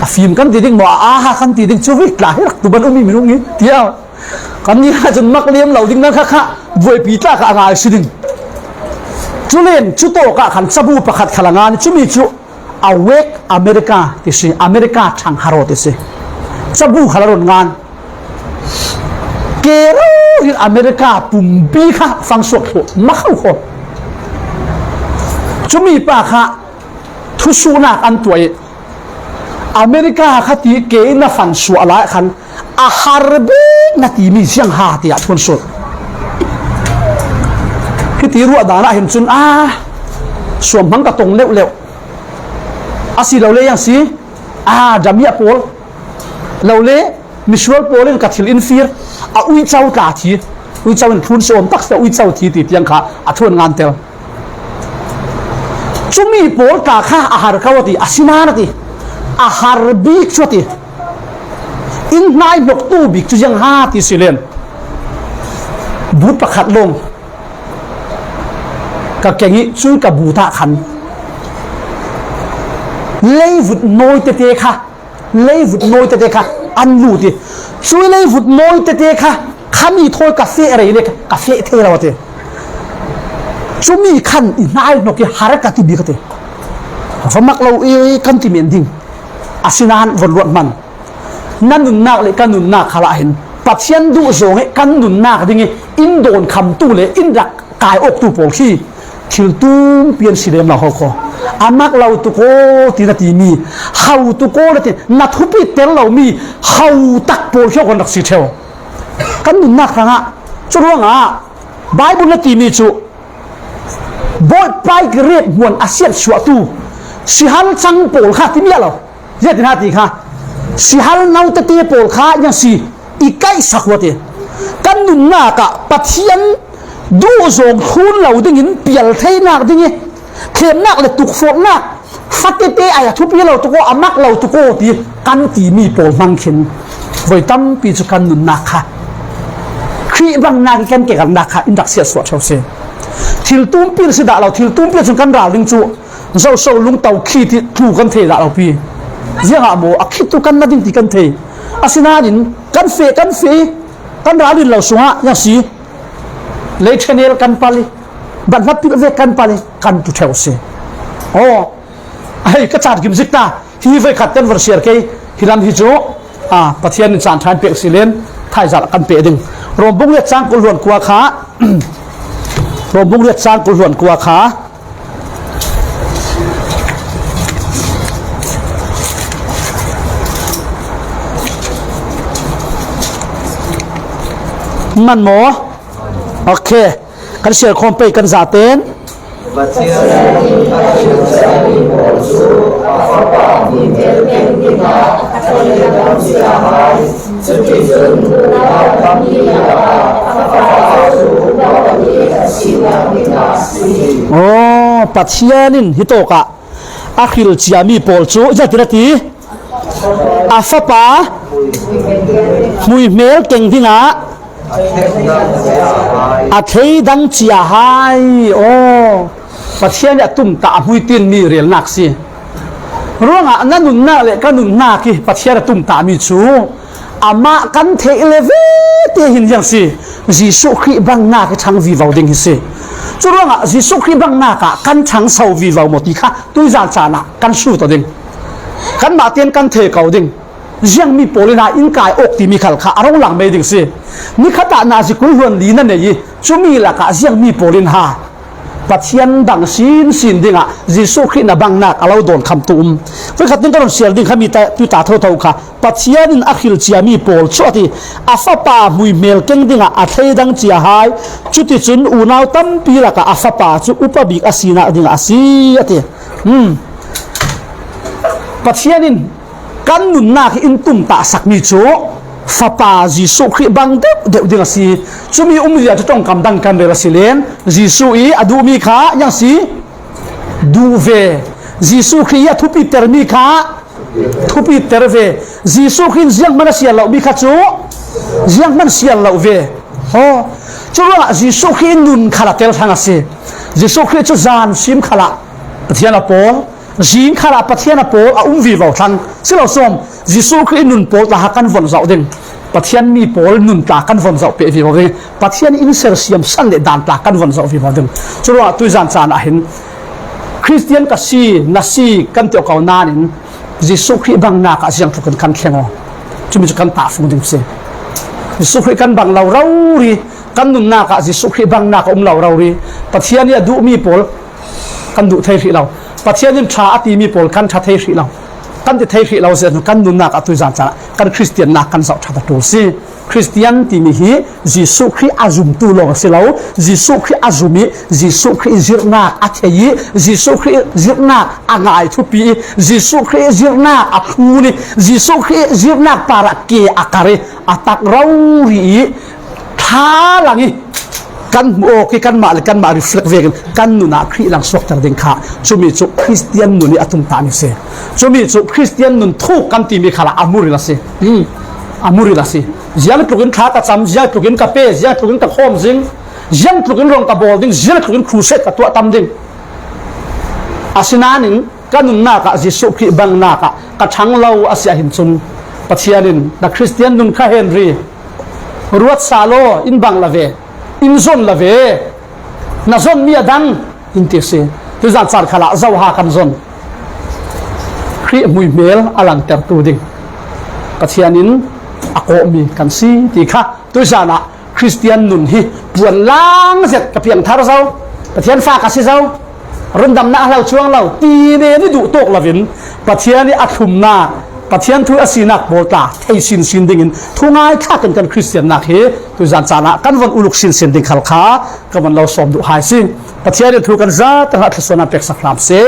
A fim kan ti ding maw, a aha kan ti ding cu, vei tla hi rak tu ban um i minung hi, tiah. Kan ni kha cun mak liam lo ding nan kha kha, buaipi tla kha a ngai si ding. Culen cu tawk ah khan cabu pakhat khal a ngan, cumi cu Awake America ti si, America ṭhang haro ti si. Cabu khal a ron ngan. Ke rori in America pumpi kha fangsuak thluh ma kho kho. Cumi pa kha thusuhnak an tuah i, America kha ti ke in na fan suah lai khan a har bik na timi ziang ha tiah thuan sut. Hiti ruah dan ah hin cun, a, suamhmang ka tong leuh leuh. A si lo le yang si, a, damiah pawl lo le misual pawl in ka thil in fir, a uico tla thi, uico in thlun si awm tak si, a uico thi ti tiang kha a thuan ngan tel. Cumi pawl tla kha a har ko a ti, a si nan a ti, a har bik cu a ti. In hnai hnoktu bik cu ziang ha ti si len. But pakhat lawng ka keng ih, cui ka but ah khan leivut nawi tete kha, leivut nawi tete kha an lut ih, cui leivut nawi tete kha khami thawi ka feh rei le ka feh thei lo a ti. Cumi khan i hnai hnok ih har ka ti bik a ti. Va mak lo ih kan ti men ding. Asinain von luat hman. Na nunnak le ka nunnak khalah hin Pathian duhzawng ih kan nunnak ding ih in dawnkhamtu le in rak kai awktu pawl khi thil tumpi an si lem lo ho khaw. A mak lo tuk aw ti na timi, hau tuk aw na ti, na thupit tel lomi hau tak pawl khi awk an rak si ṭheu. Kan nunnak hrangah, curuangah Baibal na timi cu Bawipa ih rep hmuan a siatsuahtu sihal cang pawl kha timi a lo. Ziatin ha ti kha, sihal no tete pawl kha ziang si i kaihsak uh a ti. Kan nunnak ah Pathian duhzawng thlun lo dingin pial theinak ding ih thlemnak le tukforhnak, fa tete ai a thupi lo tuk aw, a mak lo tuk aw ti kan timi pawl hmang khin voi tampi cu kan nunnak kha Khrih bangnak ih kan kekalnak kha in rak siatsuah ṭheu si. Thil tumpi si dah lo, thil tumpi cun kan ral ding cu zoso lungto khit ih tlu kan thei dah lo pi. Ziangah maw a khit tu kan na ding ti kan thei. Asinain kan feh, kan feh, kan ral in lo sungah ziang si. Lei ṭhenel kan pal ih, bat hlat pilh vek kan pal ih, kan tu ṭheu si. Aw, hei, ka caan kim zik ta. Hi voikhat kan von siar kei. Hi lam hi cu, a, Pathian in caan ṭha in pek si len, thaizal kan peh ding. Rom bung riat cang kul hluan kua kha, Rom bung riat cang kul hluan kua kha, man maw? Ok. Kan siar khawm pei kan zaten. Aw, Pathian in hitawkah a hrilh ciami pawl cu, ziatin a ti, a Fapa hmuihmel keng dingah a thleidang cia hai. Aw, Pathian ih a tumtah a hmuitinmi relnak si. Ruangah na nunnak le ka nunnak ih Pathian a tumtahmi cu amah kan theih le vete hin ziang si. Jesuh Khrih bangnak ih ṭhang vivo ding hi si. Curuangah Jesuh Khrih bangnak ah kan ṭhangso vivo maw ti kha tuizan caan ah kan sut aw ding. Kanmah tein kan thei ko ding. Ziangmi pawl in ha in kai awk timi khal kha a rung lang mei ding si. Nikhat ah nazi kul hluan li na nei ih cumi lakah ziangmi pawl in ha Pathian bang sinsin dingah Jesuh Khrih na bangnak a lo dawnkhamtu um. Voikhat ning ka run siar ding khami ta, tu ta thotho kha Pathian in a hrilh ciami pawl cu a ti, a Fapa hmuihmel keng dingah a thleidang cia hai. Cuticun unau tampi lakah a Fapa cu upa bik a sinak dingah a si a ti. Hmm. Pathian in kan nunnak ih in tumtahsakmi cu Fapa Jesuh Khrih bang deuhdeuh ding a si. Cumi umzia cu ṭongkam dang kan rel a si len, Jesuh ih a duhmi kha ziang si, duh ve. Jesuh Khrih ih a thupitermi kha thupiter ve. Jesuh Khrih in zianghman a siar lomi kha cu zianghman siar lo ve. Aw, curuangah Jesuh Khrih ih nun khal a tel thlang a si. Jesuh Khrih cu zan sim khalah Pathian a pawl, zing khalah Pathian a pawl a um vivo thlang. Si lo sawm, Jesuh Khrih nun pawl tla kan von zoh ding. Pathian mi pawl nun tla kan von zoh peh vivo ding. Pathian in sersiam san le dan tla kan von zoh vivo ding. Curuangah tuizan caan ah hin Khristian ka si, na si kan ti ko nain Jesuh Khrih bangnak ah ziangtlukin kan thleng aw. Cumi cu kan tahfung ding si. Jesuh Khrih kan bang lo rori, kan nunnak ah Jesuh Khrih bangnak a um lo rori, Pathian ih a duhmi pawl kan duh thei hrih lo. Pathian in ṭha a timi pawl kan ṭha thei hrih lo. Kan ti thei hrih lo si ahcun kan nunnak ah tuizan caan ah kan Khristiannak kan zoh ṭha ta ṭul si. Khristian timi hi Jesuh Khrih a zumtu lawng a si lo. Jesuh Khrih a zum ih Jesuh Khrih zirhnak a thei ih Jesuh Khrih zirhnak a ngai thupi ih Jesuh Khrih zirhnak a phun ih Jesuh Khrih zirhnak parah ke a kar ih a tak rori ih thlalang ih kan hmuh awk ih kanmah le kanmah reflect vekin kan nun ah Khrih lang suakter ding kha cumi cu Khristian nun ih a tumtahmi a si. Cumi cu Khristian nun thuk kan timi khalah a hmuril a si. Hmm. a muril a si. Ziang tlukin thla ka cam, ziang tlukin ka pe, ziang tlukin ka khawm zing, ziang tlukin rong ka bawl ding, ziang tlukin crusade ka tuah tam ding. Asinain ka nunnak ah Jesuh Khrih bangnak ah ka thang lo a si ahhin cun Pathian in na Khristian nun kha hen ri, ruat sa law, in bang la ve, in zon la ve, na zonmi a dang, in ti si. Tuzan caan khalah zoha kan zon. Khrih hmuihmel a langtertu ding Pathian in a kawhmi kan si ti kha tuzan ah Khristian nun hi puan lang zet ka piangthar zo, Pathian fa ka si zo, rundamnak a hlo cuang lo ti nen i duh tawk loin Pathian i a thlumnak, Pathian thu a sinak pawl tla thei sinsin dingin thungai thlak in kan Khristiannak hi tuzan caan ah kan von uluk sinsin ding khal kha ka von lo sawm duh hai si. Pathian in thu kan zate hna thluasuahnak peksak hram seh.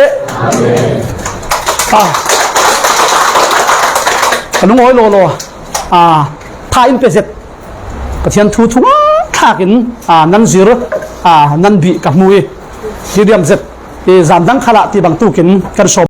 Ah. Ka nung awi lawlaw, ah, tha in pe zet Pathian thu thungai thlak in, ah, nan zir, ah, nan bih ka hmu i, hi riam zet i zan dang khalah ti bang tukin kan sawm.